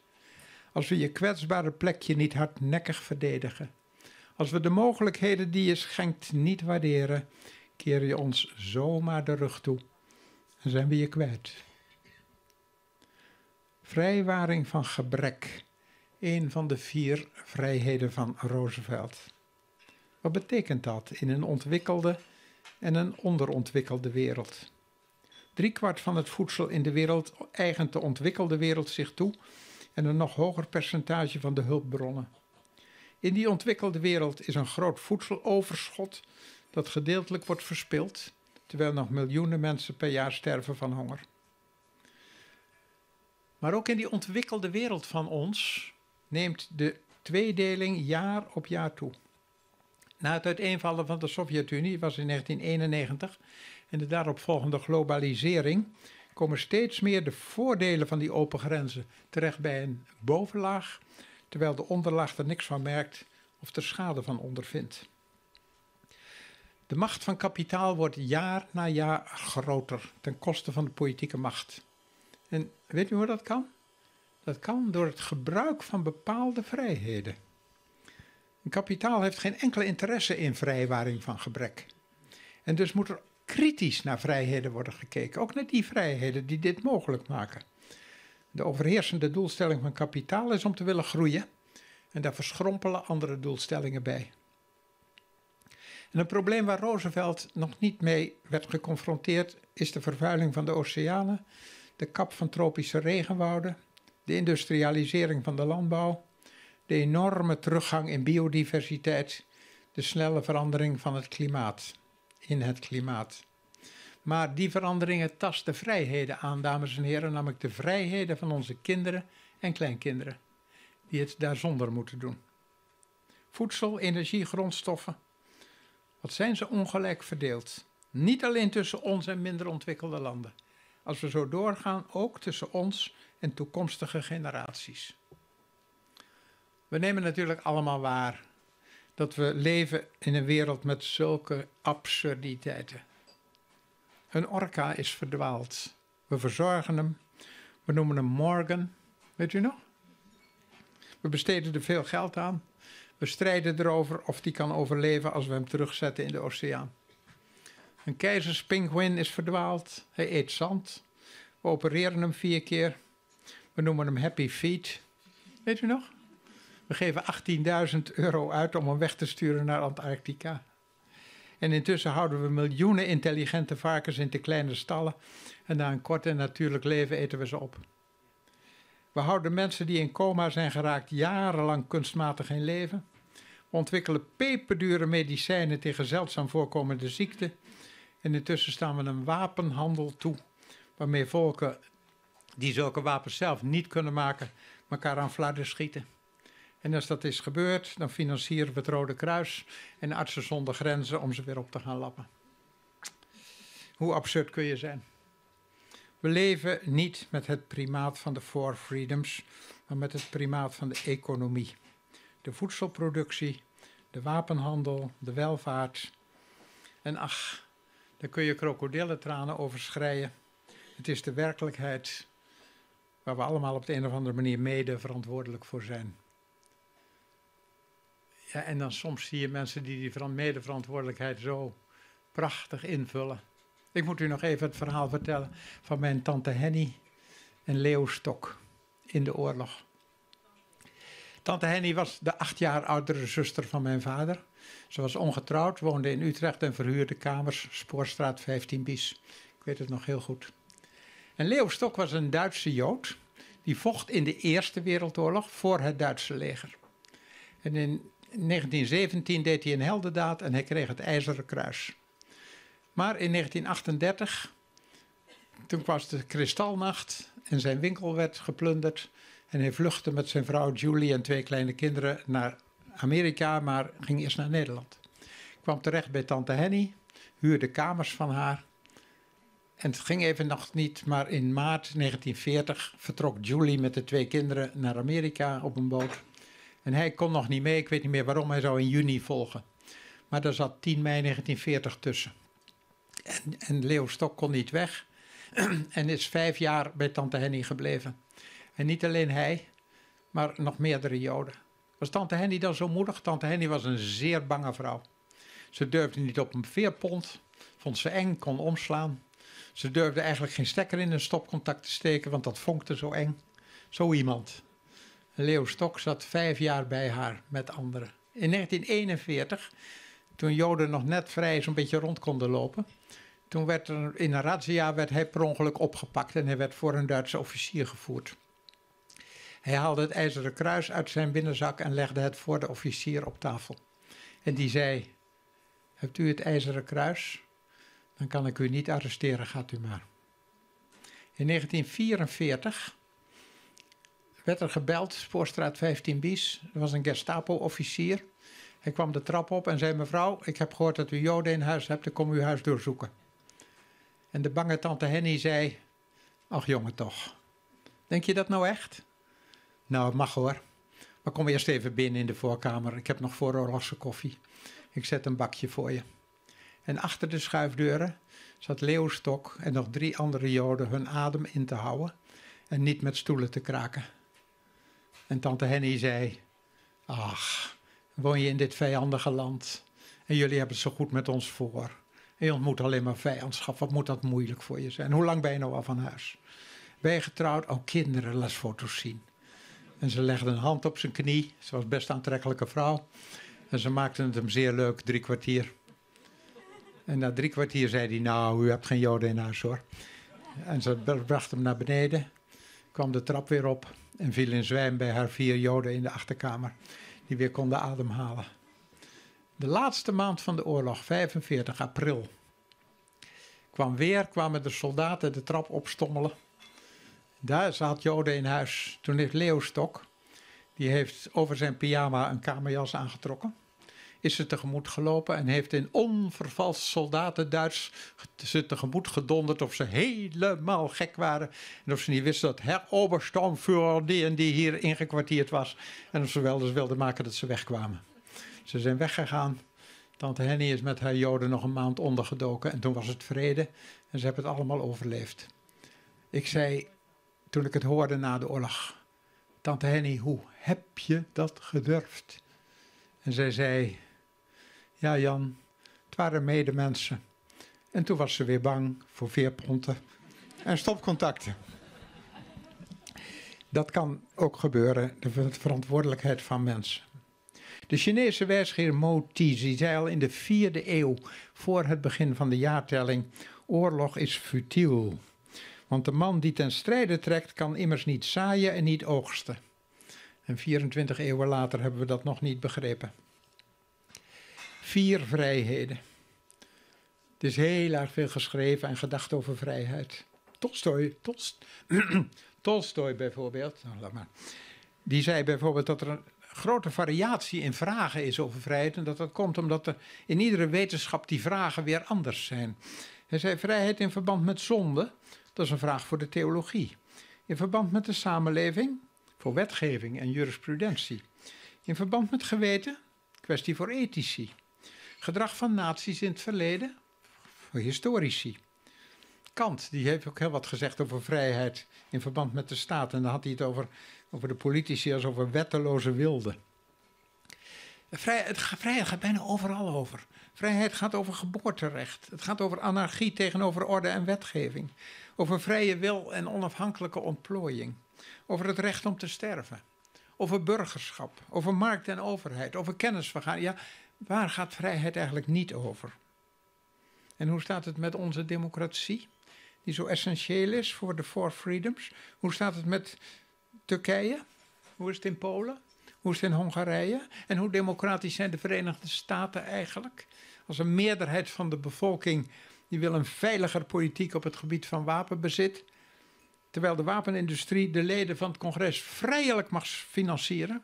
Als we je kwetsbare plekje niet hardnekkig verdedigen, als we de mogelijkheden die je schenkt niet waarderen, keer je ons zomaar de rug toe en zijn we je kwijt. Vrijwaring van gebrek, een van de vier vrijheden van Roosevelt. Wat betekent dat in een ontwikkelde en een onderontwikkelde wereld? Driekwart van het voedsel in de wereld eigent de ontwikkelde wereld zich toe en een nog hoger percentage van de hulpbronnen. In die ontwikkelde wereld is een groot voedseloverschot dat gedeeltelijk wordt verspild, terwijl nog miljoenen mensen per jaar sterven van honger. Maar ook in die ontwikkelde wereld van ons neemt de tweedeling jaar op jaar toe. Na het uiteenvallen van de Sovjet-Unie was in 1991 en de daaropvolgende globalisering komen steeds meer de voordelen van die open grenzen terecht bij een bovenlaag, terwijl de onderlaag er niks van merkt of er schade van ondervindt. De macht van kapitaal wordt jaar na jaar groter ten koste van de politieke macht. En weet u hoe dat kan? Dat kan door het gebruik van bepaalde vrijheden. Een kapitaal heeft geen enkele interesse in vrijwaring van gebrek. En dus moet er kritisch naar vrijheden worden gekeken, ook naar die vrijheden die dit mogelijk maken. De overheersende doelstelling van kapitaal is om te willen groeien en daar verschrompelen andere doelstellingen bij. En een probleem waar Roosevelt nog niet mee werd geconfronteerd is de vervuiling van de oceanen, de kap van tropische regenwouden, de industrialisering van de landbouw, de enorme teruggang in biodiversiteit, de snelle verandering van het klimaat, in het klimaat. Maar die veranderingen tasten vrijheden aan, dames en heren, namelijk de vrijheden van onze kinderen en kleinkinderen, die het daar zonder moeten doen. Voedsel, energie, grondstoffen. Wat zijn ze ongelijk verdeeld? Niet alleen tussen ons en minder ontwikkelde landen. Als we zo doorgaan, ook tussen ons en toekomstige generaties. We nemen natuurlijk allemaal waar dat we leven in een wereld met zulke absurditeiten. Een orka is verdwaald. We verzorgen hem. We noemen hem Morgan. Weet u nog? We besteden er veel geld aan. We strijden erover of die kan overleven als we hem terugzetten in de oceaan. Een keizerspinguïn is verdwaald. Hij eet zand. We opereren hem 4 keer. We noemen hem Happy Feet. Weet u nog? We geven 18.000 euro uit om hem weg te sturen naar Antarctica. En intussen houden we miljoenen intelligente varkens in te kleine stallen. En na een kort en natuurlijk leven eten we ze op. We houden mensen die in coma zijn geraakt jarenlang kunstmatig in leven. We ontwikkelen peperdure medicijnen tegen zeldzaam voorkomende ziekten. En intussen staan we een wapenhandel toe, waarmee volken die zulke wapens zelf niet kunnen maken, elkaar aan flarden schieten. En als dat is gebeurd, dan financieren we het Rode Kruis en Artsen zonder Grenzen om ze weer op te gaan lappen. Hoe absurd kun je zijn? We leven niet met het primaat van de Four Freedoms, maar met het primaat van de economie. De voedselproductie, de wapenhandel, de welvaart. En ach, daar kun je krokodillentranen over schreien. Het is de werkelijkheid waar we allemaal op de een of andere manier mede verantwoordelijk voor zijn. Ja, en dan soms zie je mensen die die medeverantwoordelijkheid zo prachtig invullen. Ik moet u nog even het verhaal vertellen van mijn tante Henny en Leo Stok in de oorlog. Tante Henny was de 8 jaar oudere zuster van mijn vader. Ze was ongetrouwd, woonde in Utrecht en verhuurde kamers, Spoorstraat 15 bis. Ik weet het nog heel goed. En Leo Stok was een Duitse Jood. Die vocht in de Eerste Wereldoorlog voor het Duitse leger. En in 1917 deed hij een heldendaad en hij kreeg het IJzeren Kruis. Maar in 1938, toen was de Kristalnacht en zijn winkel werd geplunderd. En hij vluchtte met zijn vrouw Julie en 2 kleine kinderen naar Amerika, maar ging eerst naar Nederland. Kwam terecht bij tante Henny, huurde kamers van haar. En het ging even nog niet, maar in maart 1940 vertrok Julie met de 2 kinderen naar Amerika op een boot. En hij kon nog niet mee, ik weet niet meer waarom, hij zou in juni volgen. Maar daar zat 10 mei 1940 tussen. En, en Leo Stok kon niet weg en is vijf jaar bij tante Henny gebleven. En niet alleen hij, maar nog meerdere Joden. Was tante Henny dan zo moedig? Tante Henny was een zeer bange vrouw. Ze durfde niet op een veerpont, vond ze eng, kon omslaan. Ze durfde eigenlijk geen stekker in een stopcontact te steken, want dat vonkte zo eng. Zo iemand. Leo Stok zat vijf jaar bij haar met anderen. In 1941, toen Joden nog net vrij zo'n beetje rond konden lopen, toen werd er in een razzia werd hij per ongeluk opgepakt en hij werd voor een Duitse officier gevoerd. Hij haalde het ijzeren kruis uit zijn binnenzak en legde het voor de officier op tafel. En die zei: Hebt u het ijzeren kruis? Dan kan ik u niet arresteren, gaat u maar. In 1944 werd er gebeld, Spoorstraat 15 bis. Er was een Gestapo-officier. Hij kwam de trap op en zei: Mevrouw, ik heb gehoord dat u Joden in huis hebt, ik kom uw huis doorzoeken. En de bange tante Henny zei: Ach jongen toch, denk je dat nou echt? Nou, het mag hoor. Maar kom eerst even binnen in de voorkamer. Ik heb nog vooroorlogse koffie. Ik zet een bakje voor je. En achter de schuifdeuren zat Leo Stok en nog drie andere Joden hun adem in te houden en niet met stoelen te kraken. En tante Henny zei: Ach, woon je in dit vijandige land en jullie hebben het zo goed met ons voor. En je ontmoet alleen maar vijandschap. Wat moet dat moeilijk voor je zijn? Hoe lang ben je nou al van huis? Ben je getrouwd? Oh, kinderen, laat foto's zien. En ze legde een hand op zijn knie. Ze was best een aantrekkelijke vrouw. En ze maakte het hem zeer leuk, drie kwartier. En na drie kwartier zei hij, nou, u hebt geen joden in huis hoor. En ze bracht hem naar beneden, kwam de trap weer op en viel in zwijm bij haar vier joden in de achterkamer, die weer konden ademhalen. De laatste maand van de oorlog, 45 april, kwam weer, kwamen de soldaten de trap opstommelen. Daar zat Joden in huis. Toen heeft Leo Stok, die heeft over zijn pyjama een kamerjas aangetrokken. Is ze tegemoet gelopen en heeft in onvervalst soldaten-Duits ze tegemoet gedonderd of ze helemaal gek waren. En of ze niet wisten dat Herr Obersturmführer die en die hier ingekwartierd was. En of ze wel eens wilden maken dat ze wegkwamen. Ze zijn weggegaan. Tante Henny is met haar Joden nog een maand ondergedoken en toen was het vrede en ze hebben het allemaal overleefd. Ik zei, toen ik het hoorde na de oorlog, Tante Henny, hoe heb je dat gedurfd? En zij zei, ja Jan, het waren medemensen. En toen was ze weer bang voor veerponten en stopcontacten. Dat kan ook gebeuren, de verantwoordelijkheid van mensen. De Chinese wijsgeer Mo Ti zei al in de vierde eeuw voor het begin van de jaartelling: oorlog is futiel. Want de man die ten strijde trekt, kan immers niet zaaien en niet oogsten. En 24 eeuwen later hebben we dat nog niet begrepen. Vier vrijheden. Het is heel erg veel geschreven en gedacht over vrijheid. Tolstoy, Tolst, Tolstoy bijvoorbeeld, nou, laat maar, die zei bijvoorbeeld dat er een grote variatie in vragen is over vrijheid. En dat dat komt omdat er in iedere wetenschap die vragen weer anders zijn. Hij zei vrijheid in verband met zonde, dat is een vraag voor de theologie. In verband met de samenleving, voor wetgeving en jurisprudentie. In verband met geweten, kwestie voor ethici. Gedrag van naties in het verleden, voor historici. Kant, die heeft ook heel wat gezegd over vrijheid in verband met de staat. En dan had hij het over, over de politici als over wetteloze wilden. Vrijheid, vrijheid gaat bijna overal over. Vrijheid gaat over geboorterecht. Het gaat over anarchie tegenover orde en wetgeving. Over vrije wil en onafhankelijke ontplooiing. Over het recht om te sterven. Over burgerschap. Over markt en overheid. Over kennisvergadering. Ja, waar gaat vrijheid eigenlijk niet over? En hoe staat het met onze democratie, die zo essentieel is voor de Four Freedoms? Hoe staat het met Turkije? Hoe is het in Polen? Hoe is het in Hongarije? En hoe democratisch zijn de Verenigde Staten eigenlijk? Als een meerderheid van de bevolking die wil een veiliger politiek op het gebied van wapenbezit, terwijl de wapenindustrie de leden van het congres vrijelijk mag financieren.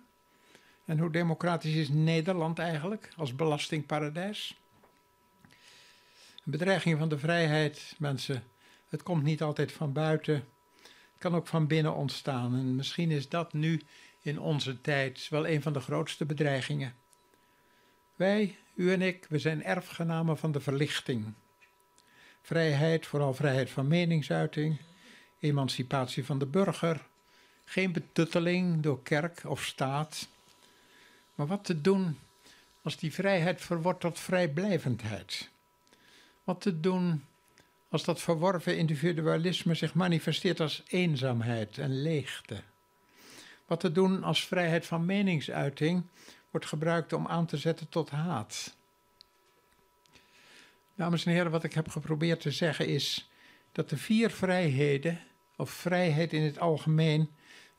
En hoe democratisch is Nederland eigenlijk als belastingparadijs? Een bedreiging van de vrijheid, mensen. Het komt niet altijd van buiten. Het kan ook van binnen ontstaan. En misschien is dat nu in onze tijd wel een van de grootste bedreigingen. Wij, u en ik, we zijn erfgenamen van de verlichting. Vrijheid, vooral vrijheid van meningsuiting, emancipatie van de burger, geen betutteling door kerk of staat. Maar wat te doen als die vrijheid verwordt tot vrijblijvendheid? Wat te doen als dat verworven individualisme zich manifesteert als eenzaamheid en leegte? Wat te doen als vrijheid van meningsuiting wordt gebruikt om aan te zetten tot haat? Dames en heren, wat ik heb geprobeerd te zeggen is dat de vier vrijheden, of vrijheid in het algemeen,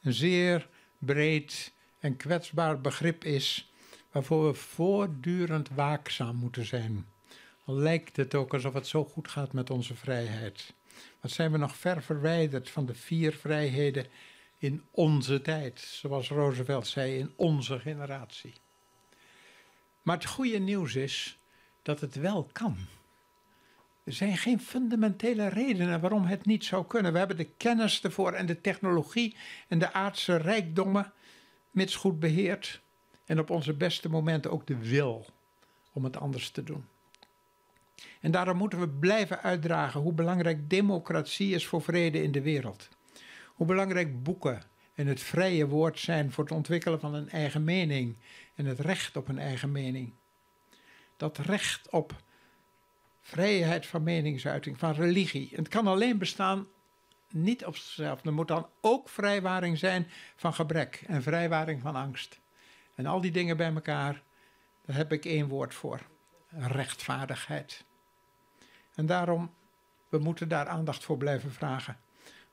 een zeer breed en kwetsbaar begrip is waarvoor we voortdurend waakzaam moeten zijn. Al lijkt het ook alsof het zo goed gaat met onze vrijheid. Wat zijn we nog ver verwijderd van de vier vrijheden in onze tijd, zoals Roosevelt zei, in onze generatie. Maar het goede nieuws is dat het wel kan. Er zijn geen fundamentele redenen waarom het niet zou kunnen. We hebben de kennis ervoor en de technologie en de aardse rijkdommen, mits goed beheerd. En op onze beste momenten ook de wil om het anders te doen. En daarom moeten we blijven uitdragen hoe belangrijk democratie is voor vrede in de wereld. Hoe belangrijk boeken en het vrije woord zijn voor het ontwikkelen van een eigen mening en het recht op een eigen mening. Dat recht op vrijheid van meningsuiting, van religie. Het kan alleen bestaan, niet op zichzelf. Er moet dan ook vrijwaring zijn van gebrek en vrijwaring van angst. En al die dingen bij elkaar, daar heb ik één woord voor. Rechtvaardigheid. En daarom, we moeten daar aandacht voor blijven vragen.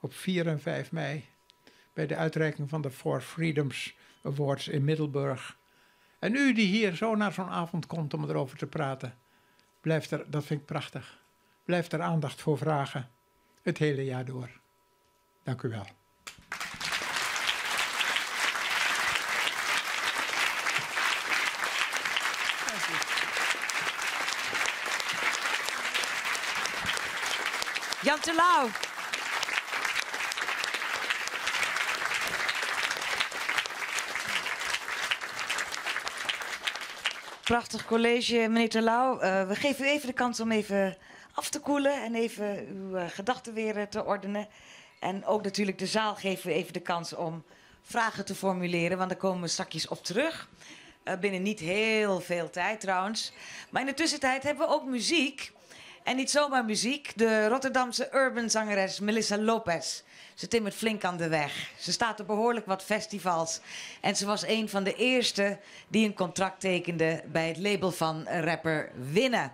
Op 4 en 5 mei, bij de uitreiking van de Four Freedoms Awards in Middelburg. En u die hier zo naar zo'n avond komt om erover te praten, blijft er, dat vind ik prachtig, blijft er aandacht voor vragen het hele jaar door. Dank u wel. Jan Terlouw. Prachtig college, meneer Terlouw. We geven u even de kans om even af te koelen en even uw gedachten weer te ordenen. En ook natuurlijk de zaal geven we even de kans om vragen te formuleren, want daar komen we straks op terug. Binnen niet heel veel tijd trouwens. Maar in de tussentijd hebben we ook muziek. En niet zomaar muziek. De Rotterdamse urban zangeres Melissa Lopez. Ze timmert flink aan de weg. Ze staat op behoorlijk wat festivals. En ze was een van de eerste die een contract tekende bij het label van rapper Winne.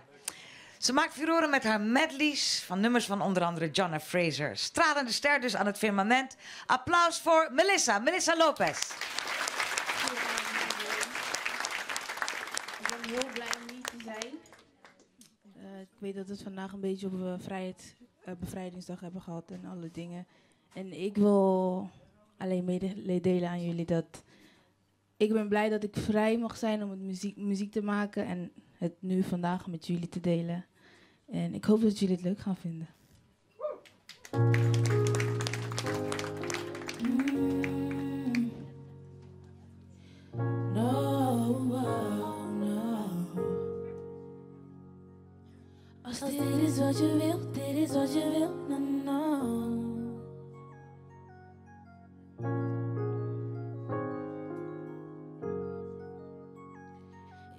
Ze maakt furoren met haar medleys van nummers van onder andere Jonna Fraser. Stralende ster dus aan het firmament. Applaus voor Melissa, Melissa Lopez. Ik ben heel blij om hier te zijn. Ik weet dat we het vandaag een beetje op vrijheid, bevrijdingsdag hebben gehad en alle dingen. En ik wil alleen mededelen aan jullie dat ik ben blij dat ik vrij mag zijn om het muziek te maken en het nu vandaag met jullie te delen. En ik hoop dat jullie het leuk gaan vinden. No, no. Als dit is wat je wilt, dit is wat je wilt, no, no.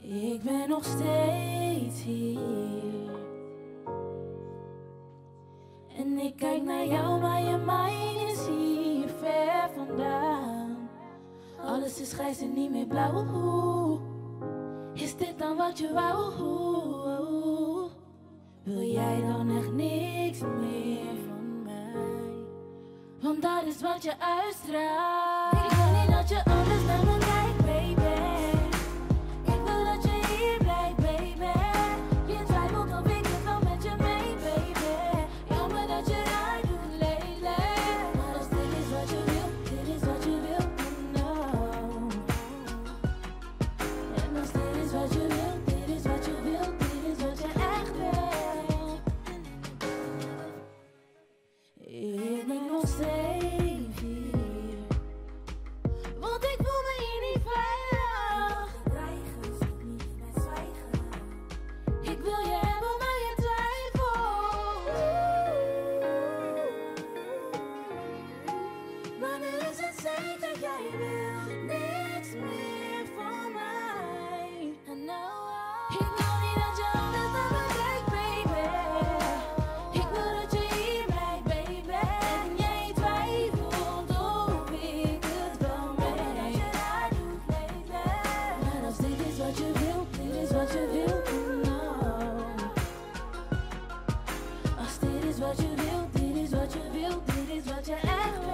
Ik ben nog steeds hier. En ik kijk naar jou, maar je mind is hier ver vandaan. Alles is grijs en niet meer blauw. Is dit dan wat je wou? Wil jij dan echt niks meer van mij? Want dat is wat je uitstraalt. Ik wil niet dat je anders naar me kijkt, baby. Ik wil dat je hier blijft, baby. Je twijfelt of ik het wel met je mee, baby. Jammer dat je raar doet lately. Maar als dit is wat je wil, dit is wat je wil, no. En als dit is wat je wil, dit is wat je wil, dit is wat je echt wil. Ik ben nog steeds hier. Want ik Ik wil niet dat je anders naar me kijkt, baby. Ik wil dat je hier blijft, baby. En jij twijfelt of ik het wel meen. Dat je raar doet lately. Maar als dit is wat je wilt, dit is wat je wilt, nou. Als dit is wat je wilt, dit is wat je wilt, dit is wat je echt wil.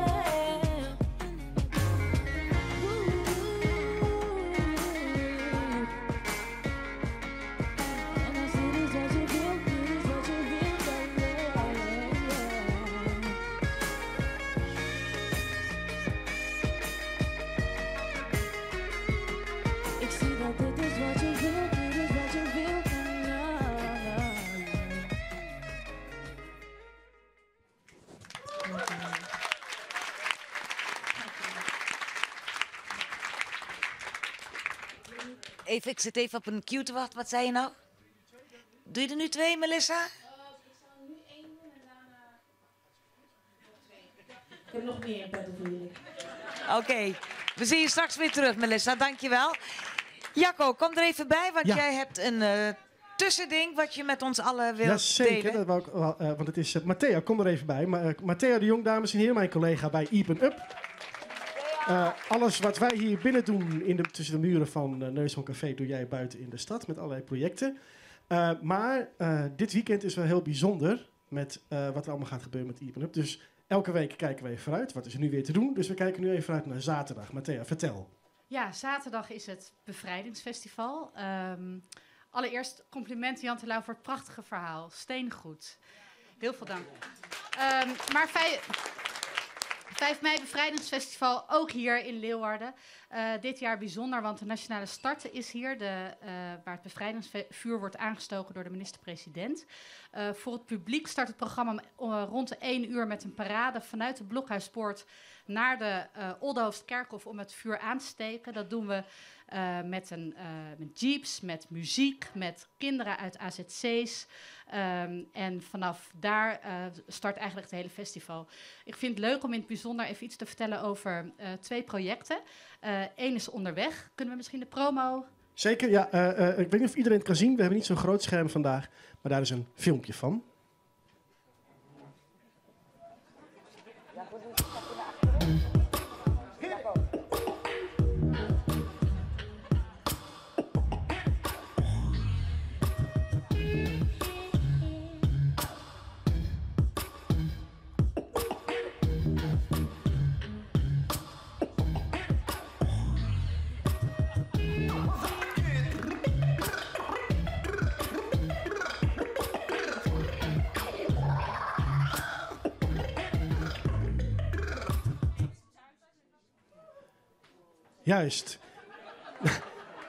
Oeh. En als dit is wat je wilt, dit is wat je wilt, dan yeah. Ik zie dat dit is wat je wilt, dit is wat je wilt, nou, nou. Even, ik zit even op een cue te wachten. Wat zei je nou? Doe je er nu twee, Melissa? Ik zou nu één doen en daarna nog twee. Ik heb nog meer in petto voor jullie. Oké, we zien je straks weer terug, Melissa. Dankjewel. Jacco, kom er even bij, want Ja. jij hebt een tussending wat je met ons allen wilt Jazeker, delen. dat wou ik wel, want het is Matthea, kom er even bij. Maar, Matthea de Jong, dames en heren, mijn collega bij Iepen Up. Alles wat wij hier binnen doen tussen de muren van Neushoorn Café, doe jij buiten in de stad met allerlei projecten. Maar dit weekend is wel heel bijzonder met wat er allemaal gaat gebeuren met Iepen Up. Dus elke week kijken wij vooruit. Wat is er nu weer te doen? Dus we kijken nu even vooruit naar zaterdag. Matthea, vertel. Ja, zaterdag is het Bevrijdingsfestival. Allereerst complimenten Jan Terlouw voor het prachtige verhaal. Steengoed. Heel veel dank. Maar 5 mei Bevrijdingsfestival, ook hier in Leeuwarden. Dit jaar bijzonder, want de Nationale Start is hier, waar het bevrijdingsvuur wordt aangestoken door de minister-president. Voor het publiek start het programma om rond de 1 uur met een parade vanuit de Blokhuispoort naar de Oldehoofdkerkhof om het vuur aan te steken. Dat doen we met jeeps, met muziek, met kinderen uit A Z C's. En vanaf daar start eigenlijk het hele festival. Ik vind het leuk om in het bijzonder even iets te vertellen over 2 projecten. Eén is onderweg. Kunnen we misschien de promo? Zeker, ja. Ik weet niet of iedereen het kan zien. We hebben niet zo'n groot scherm vandaag, maar daar is een filmpje van. Juist.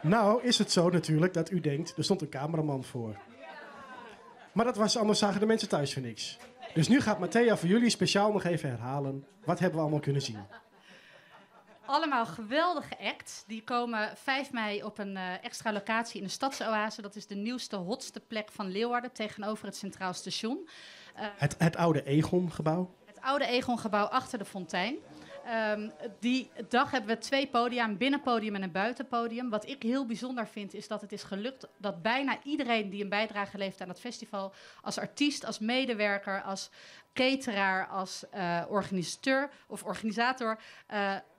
Nou is het zo natuurlijk dat u denkt, er stond een cameraman voor. Maar dat was, anders zagen de mensen thuis voor niks. Dus nu gaat Matthea voor jullie speciaal nog even herhalen. Wat hebben we allemaal kunnen zien? Allemaal geweldige acts. Die komen 5 mei op een extra locatie in de Stadsoase. Dat is de nieuwste, hotste plek van Leeuwarden, tegenover het Centraal Station. Het oude Aegon-gebouw? Het oude Aegon-gebouw achter de fontein. Die dag hebben we 2 podia, een binnenpodium en een buitenpodium. Wat ik heel bijzonder vind, is dat het is gelukt dat bijna iedereen die een bijdrage levert aan het festival, als artiest, als medewerker, als cateraar, als organisateur of organisator,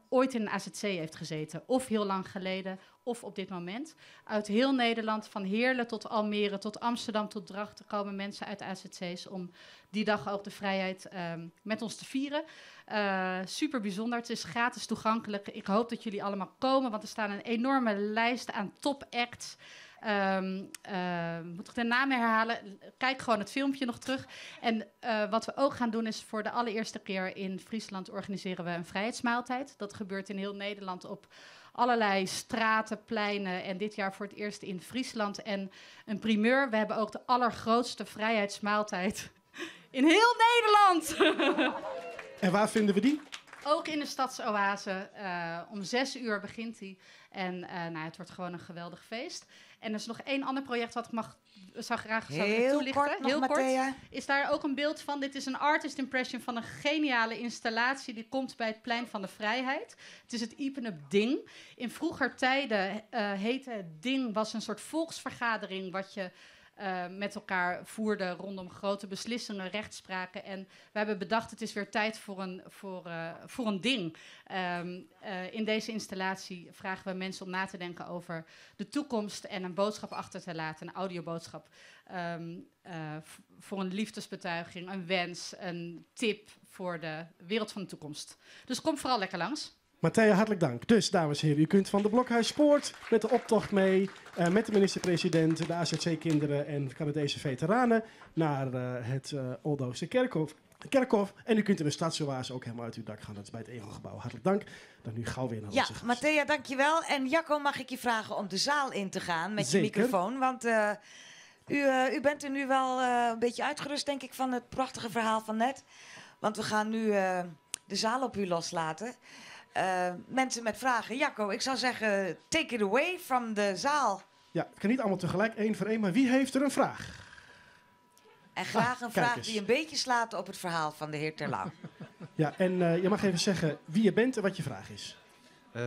ooit in een AZC heeft gezeten. Of heel lang geleden, of op dit moment. Uit heel Nederland, van Heerlen tot Almere, tot Amsterdam, tot Drachten, komen mensen uit A Z C's om die dag ook de vrijheid met ons te vieren. Super bijzonder. Het is gratis toegankelijk. Ik hoop dat jullie allemaal komen, want er staan een enorme lijst aan topacts. Moet ik de namen herhalen? Kijk gewoon het filmpje nog terug. En wat we ook gaan doen is voor de allereerste keer in Friesland organiseren we een vrijheidsmaaltijd. Dat gebeurt in heel Nederland op allerlei straten, pleinen en dit jaar voor het eerst in Friesland. En een primeur, we hebben ook de allergrootste vrijheidsmaaltijd in heel Nederland. En waar vinden we die? Ook in de Stadsoase. Om 6 uur begint hij. En nou, het wordt gewoon een geweldig feest. En er is nog één ander project wat ik mag, zou graag zou willen Heel toelichten. kort nog, Heel kort. Matthea. Is daar ook een beeld van? Dit is een artist impression van een geniale installatie die komt bij het Plein van de Vrijheid. Het is het Iepen Up Ding. In vroeger tijden heette het Ding, was een soort volksvergadering wat je met elkaar voerde rondom grote beslissingen, rechtspraken. En we hebben bedacht, het is weer tijd voor een ding. In deze installatie vragen we mensen om na te denken over de toekomst en een boodschap achter te laten, een audioboodschap. Voor een liefdesbetuiging, een wens, een tip voor de wereld van de toekomst. Dus kom vooral lekker langs. Matthea, hartelijk dank. Dus, dames en heren, u kunt van de Blokhuispoort met de optocht mee, met de minister-president, de AZC-kinderen en Canadese veteranen naar het Oldehouwster Kerkhof. En u kunt in de Stadsoase ook helemaal uit uw dak gaan. Dat is bij het Egelgebouw. Hartelijk dank. Dan nu gauw weer naar Ja, onze gast. Matthea, dankjewel. En Jacco, mag ik je vragen om de zaal in te gaan met je Zeker. microfoon? Want u bent er nu wel een beetje uitgerust, denk ik, van het prachtige verhaal van net. Want we gaan nu de zaal op u loslaten. Mensen met vragen. Jacco, ik zou zeggen, take it away from de zaal. Ja, het kan niet allemaal tegelijk, één voor één. Maar wie heeft er een vraag? En graag Ah, een kijk vraag eens. die een beetje slaat op het verhaal van de heer Terlouw. Ja, en je mag even zeggen wie je bent en wat je vraag is.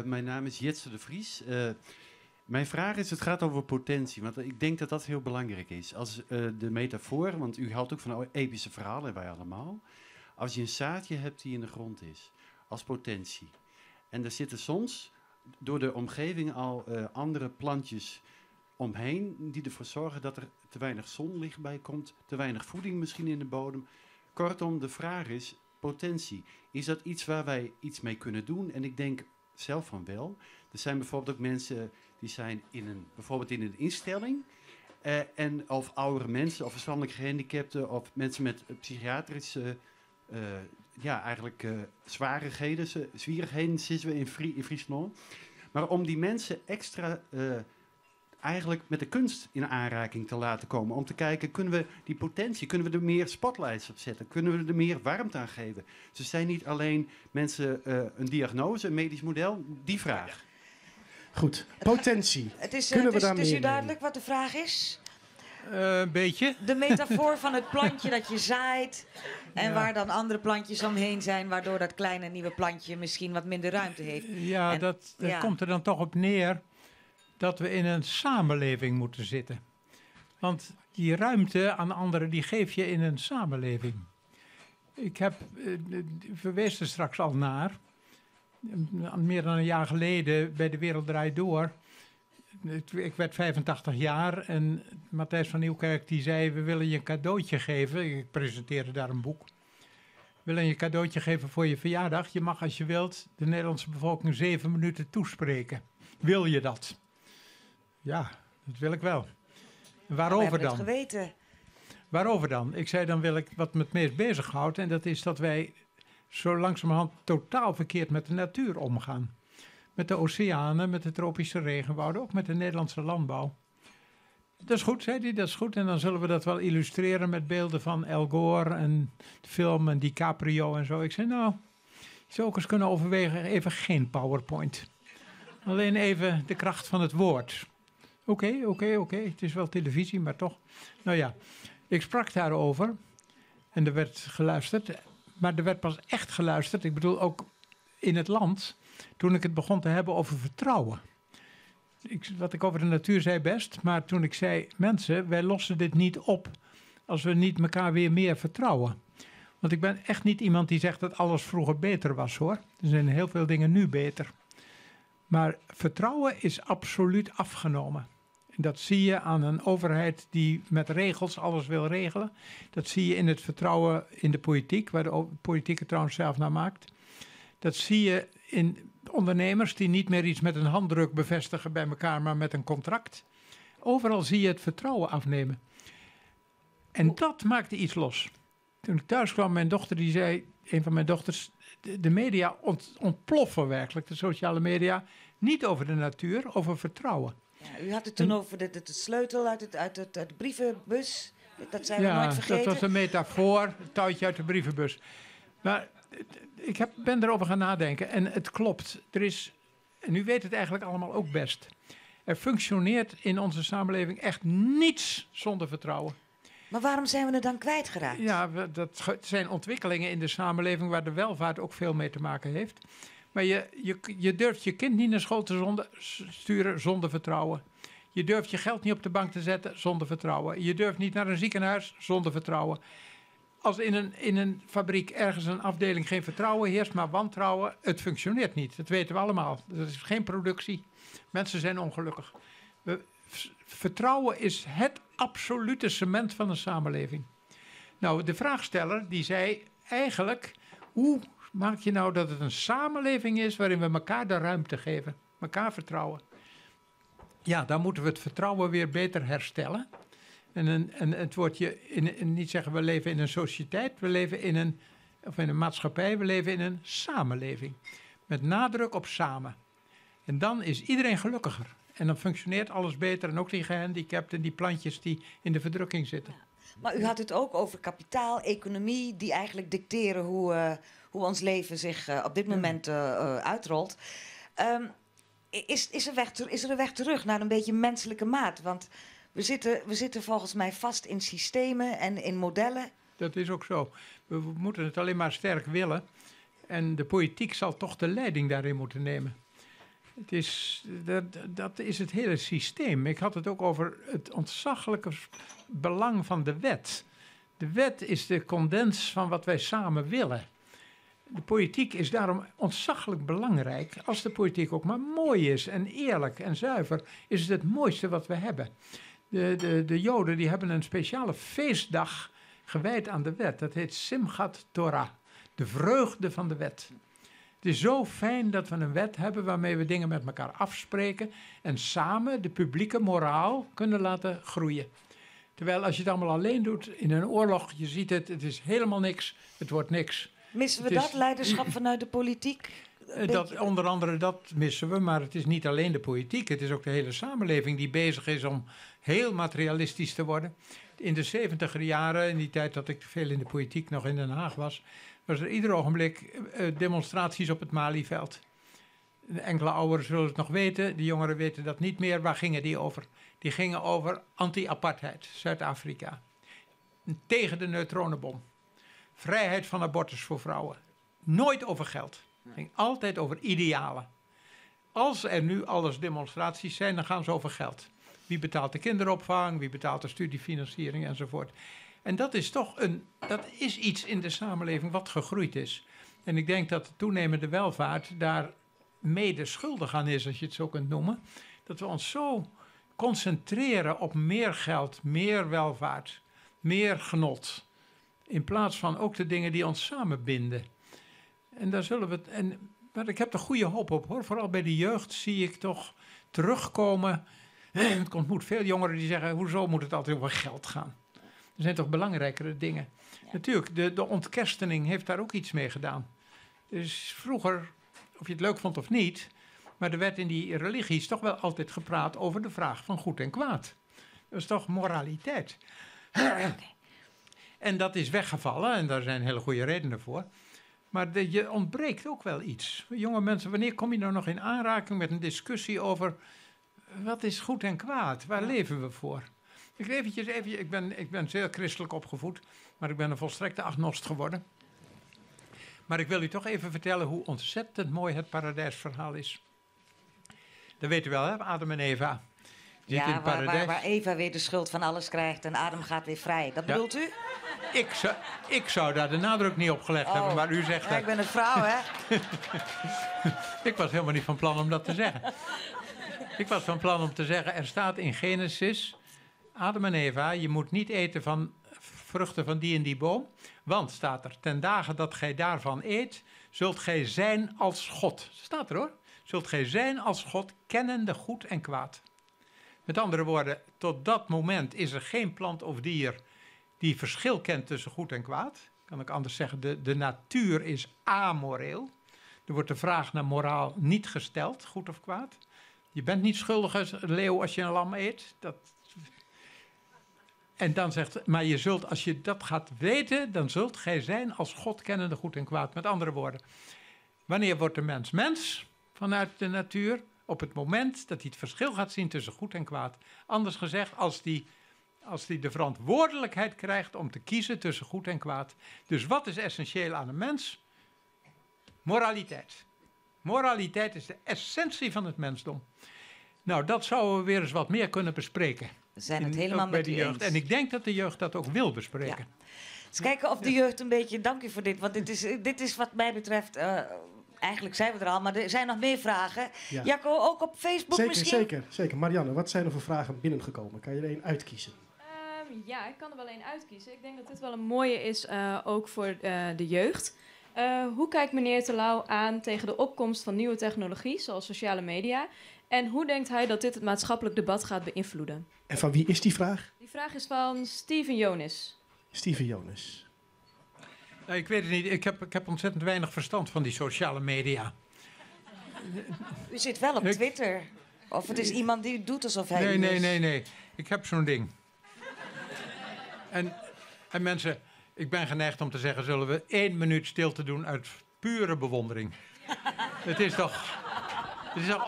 Mijn naam is Jitse de Vries. Mijn vraag is, het gaat over potentie, want ik denk dat dat heel belangrijk is. Als de metafoor, want u houdt ook van epische verhalen, wij allemaal. Als je een zaadje hebt die in de grond is, als potentie. En er zitten soms door de omgeving al andere plantjes omheen die ervoor zorgen dat er te weinig zonlicht bij komt, te weinig voeding misschien in de bodem. Kortom, de vraag is, potentie. Is dat iets waar wij iets mee kunnen doen? En ik denk zelf van wel. Er zijn bijvoorbeeld ook mensen die zijn bijvoorbeeld in een instelling. En of oudere mensen, of verstandelijk gehandicapten, of mensen met psychiatrische, ja, eigenlijk zwarigheden, zwierigheden zitten we in Friesland. Maar om die mensen extra eigenlijk met de kunst in aanraking te laten komen. Om te kijken, kunnen we die potentie, kunnen we er meer spotlights op zetten? Kunnen we er meer warmte aan geven? Ze zijn niet alleen mensen een diagnose, een medisch model, die vraag. Goed, potentie. Kunnen we daar Het is meer u duidelijk wat de vraag is? Een beetje. De metafoor van het plantje dat je zaait en Ja. waar dan andere plantjes omheen zijn, waardoor dat kleine nieuwe plantje misschien wat minder ruimte heeft. Ja, dat komt er dan toch op neer dat we in een samenleving moeten zitten. Want die ruimte aan anderen, die geef je in een samenleving. Ik heb, verwees er straks al naar, meer dan een jaar geleden bij De Wereld Draait Door. Ik werd 85 jaar en Matthijs van Nieuwkerk die zei, we willen je een cadeautje geven. Ik presenteerde daar een boek. We willen je een cadeautje geven voor je verjaardag. Je mag als je wilt de Nederlandse bevolking 7 minuten toespreken. Wil je dat? Ja, dat wil ik wel. En waarover We hebben dan? het geweten. Waarover dan? Ik zei, dan wil ik wat me het meest bezighoudt. En dat is dat wij zo langzamerhand totaal verkeerd met de natuur omgaan. Met de oceanen, met de tropische regenwouden, ook met de Nederlandse landbouw. Dat is goed, zei hij, dat is goed. En dan zullen we dat wel illustreren met beelden van Al Gore en de film en DiCaprio en zo. Ik zei, nou, je zou ook eens kunnen overwegen, even geen PowerPoint. Alleen even de kracht van het woord. Oké, het is wel televisie, maar toch. Nou ja, ik sprak daarover en er werd geluisterd. Maar er werd pas echt geluisterd, ik bedoel ook in het land, toen ik het begon te hebben over vertrouwen. Wat ik over de natuur zei best, maar toen ik zei, mensen, wij lossen dit niet op als we niet elkaar weer meer vertrouwen. Want ik ben echt niet iemand die zegt dat alles vroeger beter was, hoor. Er zijn heel veel dingen nu beter. Maar vertrouwen is absoluut afgenomen. En dat zie je aan een overheid die met regels alles wil regelen. Dat zie je in het vertrouwen in de politiek, waar de politiek het trouwens zelf naar maakt. Dat zie je in ondernemers die niet meer iets met een handdruk bevestigen bij elkaar, maar met een contract. Overal zie je het vertrouwen afnemen. En dat maakte iets los. Toen ik thuis kwam, mijn dochter die zei, een van mijn dochters, de media ontploffen werkelijk, de sociale media, niet over de natuur, over vertrouwen. Ja, u had het toen over de sleutel uit de brievenbus. Dat zijn we Ja, nooit vergeten. dat was een metafoor, het touwtje uit de brievenbus. Maar Ik heb, ben erover gaan nadenken en het klopt. Er is, en u weet het eigenlijk allemaal ook best. Er functioneert in onze samenleving echt niets zonder vertrouwen. Maar waarom zijn we het dan kwijtgeraakt? Ja, dat zijn ontwikkelingen in de samenleving waar de welvaart ook veel mee te maken heeft. Maar je durft je kind niet naar school te sturen zonder vertrouwen. Je durft je geld niet op de bank te zetten zonder vertrouwen. Je durft niet naar een ziekenhuis zonder vertrouwen. Als in een fabriek ergens een afdeling geen vertrouwen heerst, maar wantrouwen, het functioneert niet. Dat weten we allemaal. Er is geen productie. Mensen zijn ongelukkig. Vertrouwen is het absolute cement van een samenleving. Nou, de vraagsteller die zei eigenlijk, hoe maak je nou dat het een samenleving is waarin we elkaar de ruimte geven, elkaar vertrouwen? Ja, dan moeten we het vertrouwen weer beter herstellen. En het woordje, niet zeggen we leven in een sociëteit, we leven in een, of in een maatschappij, we leven in een samenleving. Met nadruk op samen. En dan is iedereen gelukkiger. En dan functioneert alles beter. En ook die gehandicapten, die plantjes die in de verdrukking zitten. Ja. Maar u had het ook over kapitaal, economie, die eigenlijk dicteren hoe ons leven zich op dit moment uitrolt. Is er een weg terug naar een beetje menselijke maat? Want we zitten volgens mij vast in systemen en in modellen. Dat is ook zo. We moeten het alleen maar sterk willen. En de politiek zal toch de leiding daarin moeten nemen. Dat is het hele systeem. Ik had het ook over het ontzaglijke belang van de wet. De wet is de condens van wat wij samen willen. De politiek is daarom ontzaglijk belangrijk. Als de politiek ook maar mooi is en eerlijk en zuiver, is het het mooiste wat we hebben. De Joden die hebben een speciale feestdag gewijd aan de wet. Dat heet Simchat Torah, de vreugde van de wet. Het is zo fijn dat we een wet hebben waarmee we dingen met elkaar afspreken en samen de publieke moraal kunnen laten groeien. Terwijl als je het allemaal alleen doet in een oorlog, je ziet het, het is helemaal niks, het wordt niks. Missen we dat leiderschap vanuit de politiek? Onder andere dat missen we, maar het is niet alleen de politiek. Het is ook de hele samenleving die bezig is om heel materialistisch te worden. In de 70er jaren, in die tijd dat ik veel in de politiek nog in Den Haag was, was er ieder ogenblik demonstraties op het Malieveld. Enkele ouderen zullen het nog weten, de jongeren weten dat niet meer. Waar gingen die over? Die gingen over anti-apartheid, Zuid-Afrika. Tegen de neutronenbom. Vrijheid van abortus voor vrouwen. Nooit over geld. Het ging altijd over idealen. Als er nu alles demonstraties zijn, dan gaan ze over geld. Wie betaalt de kinderopvang, wie betaalt de studiefinanciering enzovoort. En dat is toch dat is iets in de samenleving wat gegroeid is. En ik denk dat de toenemende welvaart daar mede schuldig aan is, als je het zo kunt noemen. Dat we ons zo concentreren op meer geld, meer welvaart, meer genot. In plaats van ook de dingen die ons samenbinden. En daar zullen we. Maar ik heb er goede hoop op, hoor. Vooral bij de jeugd zie ik toch terugkomen. Ik ontmoet veel jongeren die zeggen: hoezo moet het altijd over geld gaan? Er zijn toch belangrijkere dingen. Ja. Natuurlijk, de ontkerstening heeft daar ook iets mee gedaan. Dus vroeger, of je het leuk vond of niet, maar er werd in die religies toch wel altijd gepraat over de vraag van goed en kwaad. Dat is toch moraliteit. Okay. En dat is weggevallen en daar zijn hele goede redenen voor. Maar je ontbreekt ook wel iets. Jonge mensen, wanneer kom je nou nog in aanraking met een discussie over wat is goed en kwaad? Waar leven we voor? Ik ben zeer christelijk opgevoed, maar ik ben een volstrekte agnost geworden. Maar ik wil u toch even vertellen hoe ontzettend mooi het paradijsverhaal is. Dat weet u wel, hè? Adam en Eva. Ja, in het paradijs. Waar Eva weer de schuld van alles krijgt en Adam gaat weer vrij. Dat bedoelt u? Ik zou daar de nadruk niet op gelegd hebben, maar u zegt dat. Ik ben een vrouw, hè? Ik was helemaal niet van plan om dat te zeggen. Ik was van plan om te zeggen, er staat in Genesis, Adam en Eva, je moet niet eten van vruchten van die en die boom. Want, staat er, ten dagen dat gij daarvan eet, zult gij zijn als God. Staat er hoor. Zult gij zijn als God, kennende goed en kwaad. Met andere woorden, tot dat moment is er geen plant of dier die verschil kent tussen goed en kwaad. Kan ik anders zeggen, de natuur is amoreel. Er wordt de vraag naar moraal niet gesteld, goed of kwaad. Je bent niet schuldig als een leeuw als je een lam eet. En dan zegt, maar je zult, als je dat gaat weten, dan zult gij zijn als God kennende goed en kwaad. Met andere woorden, wanneer wordt de mens mens vanuit de natuur? Op het moment dat hij het verschil gaat zien tussen goed en kwaad. Anders gezegd, als die de verantwoordelijkheid krijgt om te kiezen tussen goed en kwaad. Dus wat is essentieel aan een mens? Moraliteit. Moraliteit is de essentie van het mensdom. Nou, dat zouden we weer eens wat meer kunnen bespreken. We zijn het helemaal met de jeugd. Eens. En ik denk dat de jeugd dat ook wil bespreken. Ja. Eens kijken of de jeugd een beetje... Dank u voor dit, want dit is wat mij betreft... Eigenlijk zijn we er al, maar er zijn nog meer vragen. Ja. Jacco, ook op Facebook zeker, misschien? Zeker, zeker. Marianne, wat zijn er voor vragen binnengekomen? Kan je er één uitkiezen? Ja, ik kan er wel één uitkiezen. Ik denk dat dit wel een mooie is, ook voor de jeugd. Hoe kijkt meneer Terlouw aan tegen de opkomst van nieuwe technologie, zoals sociale media? En hoe denkt hij dat dit het maatschappelijk debat gaat beïnvloeden? En van wie is die vraag? Die vraag is van Steven Jonis. Steven Jonis. Nou, ik weet het niet. Ik heb ontzettend weinig verstand van die sociale media. U zit wel op Twitter. Of het is iemand die doet alsof hij Nee, u nee, is. nee, nee. Ik heb zo'n ding. En mensen, ik ben geneigd om te zeggen... zullen we 1 minuut stilte doen uit pure bewondering. Het is toch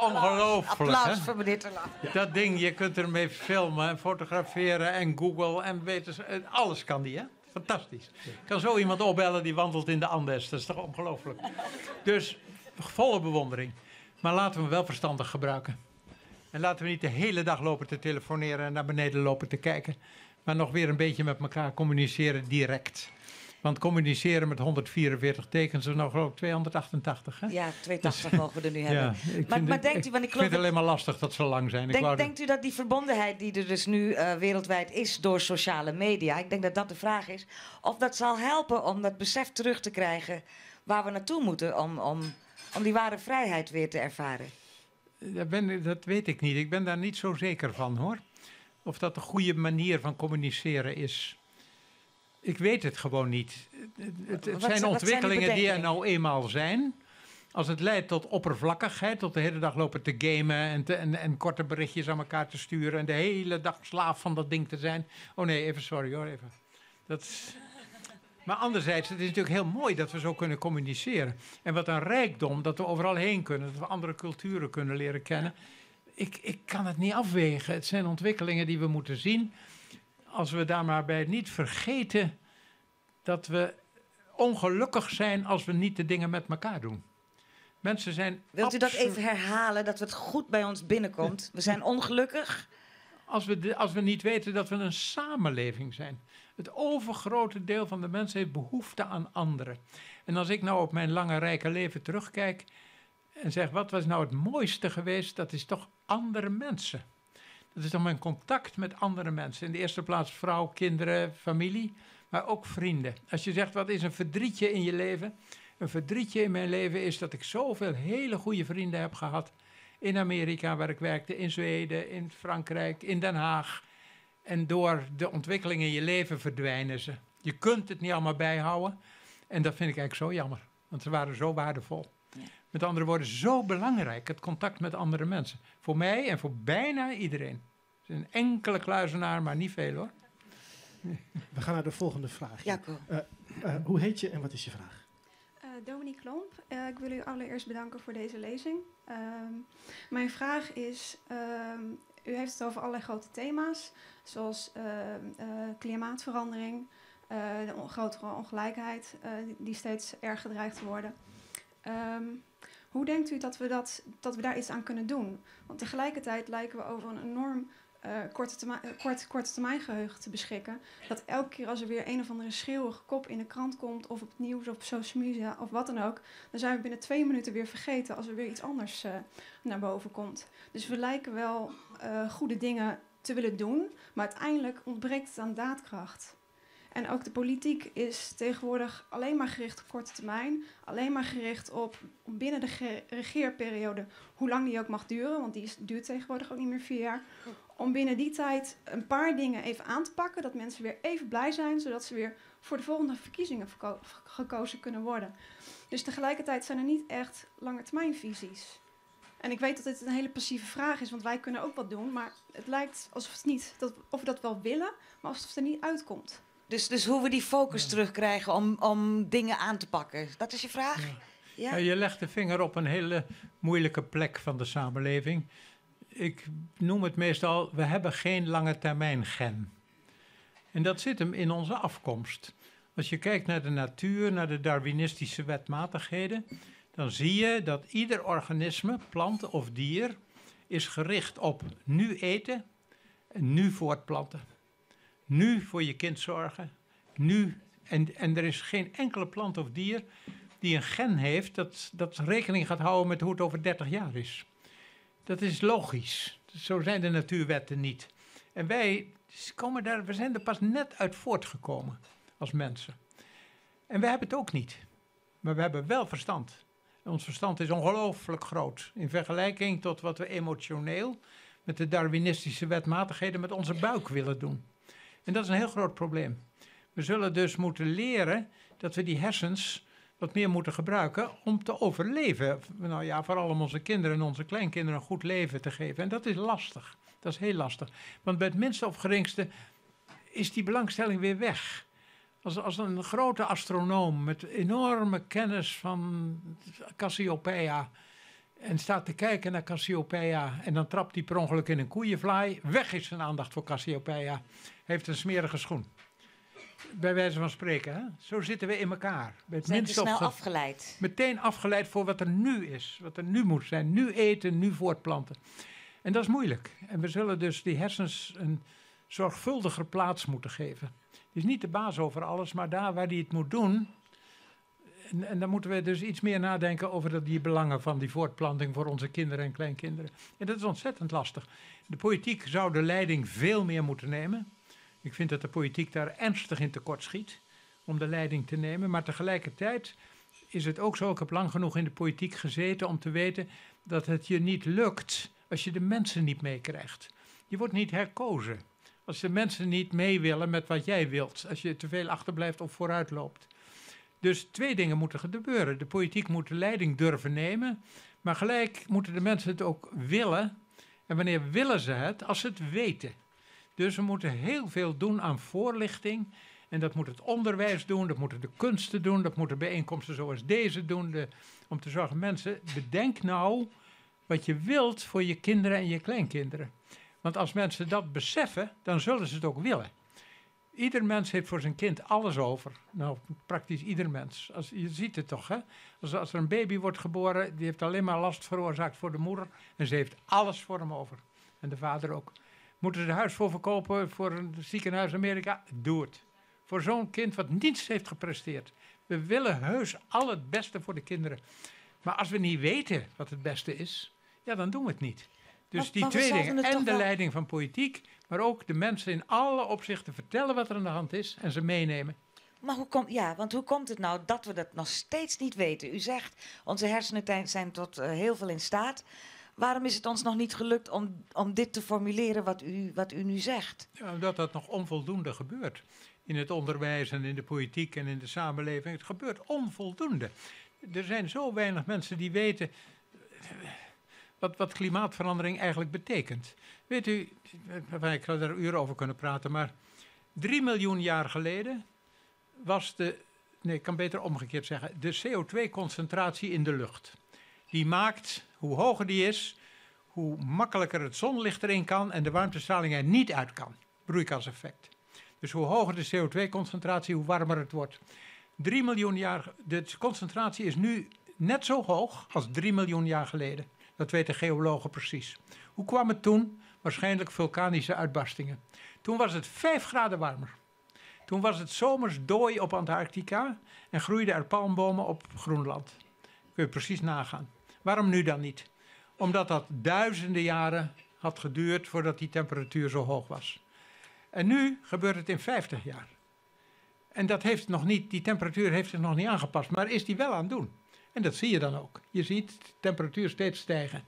ongelooflijk, Applaus hè? voor meneer Terlouw. Dat ding, je kunt ermee filmen en fotograferen en Google en weten, alles kan die, hè? Fantastisch. Ik kan zo iemand opbellen die wandelt in de Andes. Dat is toch ongelooflijk. Dus volle bewondering. Maar laten we hem wel verstandig gebruiken. En laten we niet de hele dag lopen te telefoneren en naar beneden lopen te kijken. Maar nog weer een beetje met elkaar communiceren direct. Want communiceren met 144 tekens is nou geloof ik 288, hè? Ja, 280 mogen we er nu hebben. Ja, maar denkt u, want ik ik vind het geloof alleen maar lastig dat ze lang zijn. Denkt u dat die verbondenheid die er dus nu wereldwijd is door sociale media, ik denk dat dat de vraag is, of dat zal helpen om dat besef terug te krijgen waar we naartoe moeten om die ware vrijheid weer te ervaren? Dat weet ik niet. Ik ben daar niet zo zeker van, hoor. Of dat de goede manier van communiceren is. Ik weet het gewoon niet. Het zijn ontwikkelingen die er nou eenmaal zijn. Als het leidt tot oppervlakkigheid, tot de hele dag lopen te gamen en korte berichtjes aan elkaar te sturen en de hele dag slaaf van dat ding te zijn. Oh nee, even sorry hoor, even. Maar anderzijds, het is natuurlijk heel mooi dat we zo kunnen communiceren. En wat een rijkdom dat we overal heen kunnen, dat we andere culturen kunnen leren kennen. Ik kan het niet afwegen. Het zijn ontwikkelingen die we moeten zien. Als we daar maar bij niet vergeten dat we ongelukkig zijn als we niet de dingen met elkaar doen. Mensen zijn. Wilt u dat even herhalen, dat het goed bij ons binnenkomt? We zijn ongelukkig. Als we niet weten dat we een samenleving zijn. Het overgrote deel van de mensen heeft behoefte aan anderen. En als ik nou op mijn lange rijke leven terugkijk en zeg, wat was nou het mooiste geweest? Dat is toch andere mensen. Dat is dan mijn contact met andere mensen. In de eerste plaats vrouw, kinderen, familie, maar ook vrienden. Als je zegt, wat is een verdrietje in je leven? Een verdrietje in mijn leven is dat ik zoveel hele goede vrienden heb gehad. In Amerika, waar ik werkte, in Zweden, in Frankrijk, in Den Haag. En door de ontwikkeling in je leven verdwijnen ze. Je kunt het niet allemaal bijhouden. En dat vind ik eigenlijk zo jammer. Want ze waren zo waardevol. Ja. Met andere woorden, zo belangrijk, het contact met andere mensen. Voor mij en voor bijna iedereen. Er is een enkele kluizenaar, maar niet veel hoor. We gaan naar de volgende vraag. Jacco. Hoe heet je en wat is je vraag? Dominique Klomp. Ik wil u allereerst bedanken voor deze lezing. Mijn vraag is, u heeft het over allerlei grote thema's, zoals klimaatverandering, de grotere ongelijkheid die steeds erger dreigt te worden. Hoe denkt u dat we daar iets aan kunnen doen? Want tegelijkertijd lijken we over een enorm korte termijn geheugen te beschikken. Dat elke keer als er weer een of andere schreeuwige kop in de krant komt, of op het nieuws, of op social media, of wat dan ook, dan zijn we binnen 2 minuten weer vergeten als er weer iets anders naar boven komt. Dus we lijken wel goede dingen te willen doen, maar uiteindelijk ontbreekt het aan daadkracht. En ook de politiek is tegenwoordig alleen maar gericht op korte termijn. Alleen maar gericht op binnen de regeerperiode, hoe lang die ook mag duren. Want die duurt tegenwoordig ook niet meer 4 jaar. Om binnen die tijd een paar dingen even aan te pakken. Dat mensen weer even blij zijn, zodat ze weer voor de volgende verkiezingen gekozen kunnen worden. Dus tegelijkertijd zijn er niet echt langetermijnvisies. En ik weet dat dit een hele passieve vraag is, want wij kunnen ook wat doen. Maar het lijkt alsof het niet, dat, of we dat wel willen, maar alsof het er niet uitkomt. Dus hoe we die focus terugkrijgen om dingen aan te pakken. Dat is je vraag? Ja. Ja? Ja, je legt de vinger op een hele moeilijke plek van de samenleving. Ik noem het meestal, we hebben geen lange termijn gen. En dat zit hem in onze afkomst. Als je kijkt naar de natuur, naar de Darwinistische wetmatigheden, dan zie je dat ieder organisme, plant of dier, is gericht op nu eten en nu voortplanten. Nu voor je kind zorgen, nu. En er is geen enkele plant of dier die een gen heeft dat rekening gaat houden met hoe het over 30 jaar is. Dat is logisch. Zo zijn de natuurwetten niet. En wij komen daar, we zijn er pas net uit voortgekomen als mensen. En wij hebben het ook niet. Maar we hebben wel verstand. En ons verstand is ongelooflijk groot in vergelijking tot wat we emotioneel met de Darwinistische wetmatigheden met onze buik willen doen. En dat is een heel groot probleem. We zullen dus moeten leren dat we die hersens wat meer moeten gebruiken om te overleven. Vooral om onze kinderen en onze kleinkinderen een goed leven te geven. En dat is lastig. Dat is heel lastig. Want bij het minste of geringste is die belangstelling weer weg. Als een grote astronoom met enorme kennis van Cassiopeia en staat te kijken naar Cassiopeia en dan trapt hij per ongeluk in een koeienvlaai, weg is zijn aandacht voor Cassiopeia. Hij heeft een smerige schoen. Bij wijze van spreken, hè? Zo zitten we in elkaar. Bij het Zijn te minste of snel ge- afgeleid. Meteen afgeleid voor wat er nu is. Wat er nu moet zijn. Nu eten, nu voortplanten. En dat is moeilijk. En we zullen dus die hersens een zorgvuldiger plaats moeten geven. Die is niet de baas over alles, maar daar waar die het moet doen. En dan moeten we dus iets meer nadenken over die belangen van die voortplanting voor onze kinderen en kleinkinderen. En dat is ontzettend lastig. De politiek zou de leiding veel meer moeten nemen. Ik vind dat de politiek daar ernstig in tekort schiet om de leiding te nemen. Maar tegelijkertijd is het ook zo, ik heb lang genoeg in de politiek gezeten om te weten dat het je niet lukt als je de mensen niet meekrijgt. Je wordt niet herkozen. Als de mensen niet mee willen met wat jij wilt. Als je te veel achterblijft of vooruit loopt. Dus twee dingen moeten gebeuren. De politiek moet de leiding durven nemen. Maar gelijk moeten de mensen het ook willen. En wanneer willen ze het? Als ze het weten. Dus we moeten heel veel doen aan voorlichting. En dat moet het onderwijs doen, dat moeten de kunsten doen, dat moeten bijeenkomsten zoals deze doen. Om te zorgen, mensen, bedenk nou wat je wilt voor je kinderen en je kleinkinderen. Want als mensen dat beseffen, dan zullen ze het ook willen. Ieder mens heeft voor zijn kind alles over. Praktisch ieder mens. Je ziet het toch, hè? Als er een baby wordt geboren, die heeft alleen maar last veroorzaakt voor de moeder. En ze heeft alles voor hem over. En de vader ook. Moeten ze het huis voor verkopen voor een ziekenhuis in Amerika? Doe het. Voor zo'n kind wat niets heeft gepresteerd. We willen heus al het beste voor de kinderen. Maar als we niet weten wat het beste is, dan doen we het niet. Dus die Maar we twee zouden dingen, het en toch de wel leiding van politiek, maar ook de mensen in alle opzichten vertellen wat er aan de hand is en ze meenemen. Maar hoe komt het nou dat we dat nog steeds niet weten? U zegt, onze hersenen zijn tot heel veel in staat. Waarom is het ons nog niet gelukt om dit te formuleren wat u nu zegt? Ja, omdat dat nog onvoldoende gebeurt. In het onderwijs en in de politiek en in de samenleving. Het gebeurt onvoldoende. Er zijn zo weinig mensen die weten wat klimaatverandering eigenlijk betekent. Weet u, ik zou daar uren over kunnen praten, maar 3 miljoen jaar geleden was de, nee, ik kan beter omgekeerd zeggen, de CO2-concentratie in de lucht. Die maakt, hoe hoger die is, hoe makkelijker het zonlicht erin kan en de warmtestraling er niet uit kan. Broeikaseffect. Dus hoe hoger de CO2-concentratie, hoe warmer het wordt. 3 miljoen jaar, de concentratie is nu net zo hoog als 3 miljoen jaar geleden. Dat weten geologen precies. Hoe kwam het toen? Waarschijnlijk vulkanische uitbarstingen. Toen was het 5 graden warmer. Toen was het zomers dooi op Antarctica en groeiden er palmbomen op Groenland. Kun je precies nagaan. Waarom nu dan niet? Omdat dat duizenden jaren had geduurd voordat die temperatuur zo hoog was. En nu gebeurt het in 50 jaar. En dat heeft nog niet, die temperatuur heeft zich nog niet aangepast, maar is die wel aan het doen. En dat zie je dan ook. Je ziet de temperatuur steeds stijgen.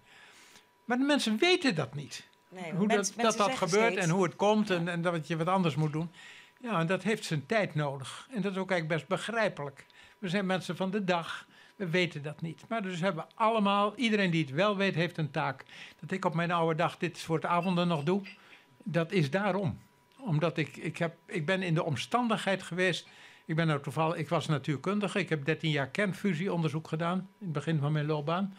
Maar de mensen weten dat niet. Nee, hoe mensen dat zeggen gebeurt steeds en hoe het komt en dat je wat anders moet doen. Ja, en dat heeft zijn tijd nodig. En dat is ook eigenlijk best begrijpelijk. We zijn mensen van de dag. We weten dat niet. Maar dus hebben we allemaal, iedereen die het wel weet, heeft een taak. Dat ik op mijn oude dag dit soort avonden nog doe, dat is daarom. Omdat ik ben in de omstandigheid geweest. Ik ben nou toevallig, ik was natuurkundige. Ik heb 13 jaar kernfusieonderzoek gedaan in het begin van mijn loopbaan.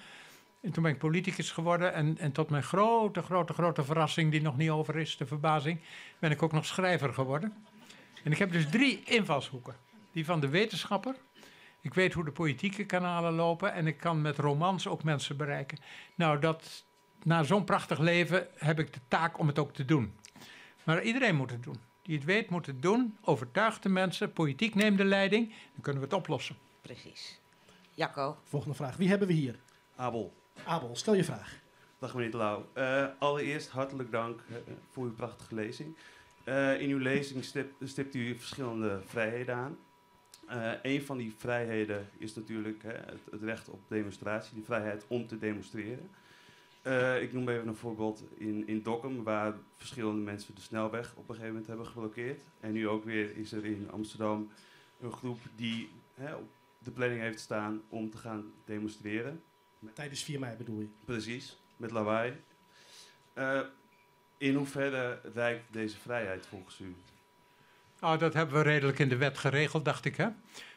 En toen ben ik politicus geworden. En tot mijn grote, grote, grote verrassing, die nog niet over is, de verbazing, ben ik ook nog schrijver geworden. En ik heb dus 3 invalshoeken. Die van de wetenschapper. Ik weet hoe de politieke kanalen lopen en ik kan met romans ook mensen bereiken. Nou, na zo'n prachtig leven heb ik de taak om het ook te doen. Maar iedereen moet het doen. Die het weet moet het doen, overtuigt de mensen, politiek neemt de leiding, dan kunnen we het oplossen. Precies. Jacco. Volgende vraag. Wie hebben we hier? Abel. Abel, stel je vraag. Dag meneer Terlouw. Allereerst hartelijk dank voor uw prachtige lezing. In uw lezing stipt u verschillende vrijheden aan. Een van die vrijheden is natuurlijk het recht op demonstratie, de vrijheid om te demonstreren. Ik noem even een voorbeeld in Dokkum, waar verschillende mensen de snelweg op een gegeven moment hebben geblokkeerd. En nu ook weer is er in Amsterdam een groep die op de planning heeft staan om te gaan demonstreren. Tijdens 4 mei bedoel je? Precies, met lawaai. In hoeverre reikt deze vrijheid volgens u? Oh, dat hebben we redelijk in de wet geregeld, dacht ik. Hè?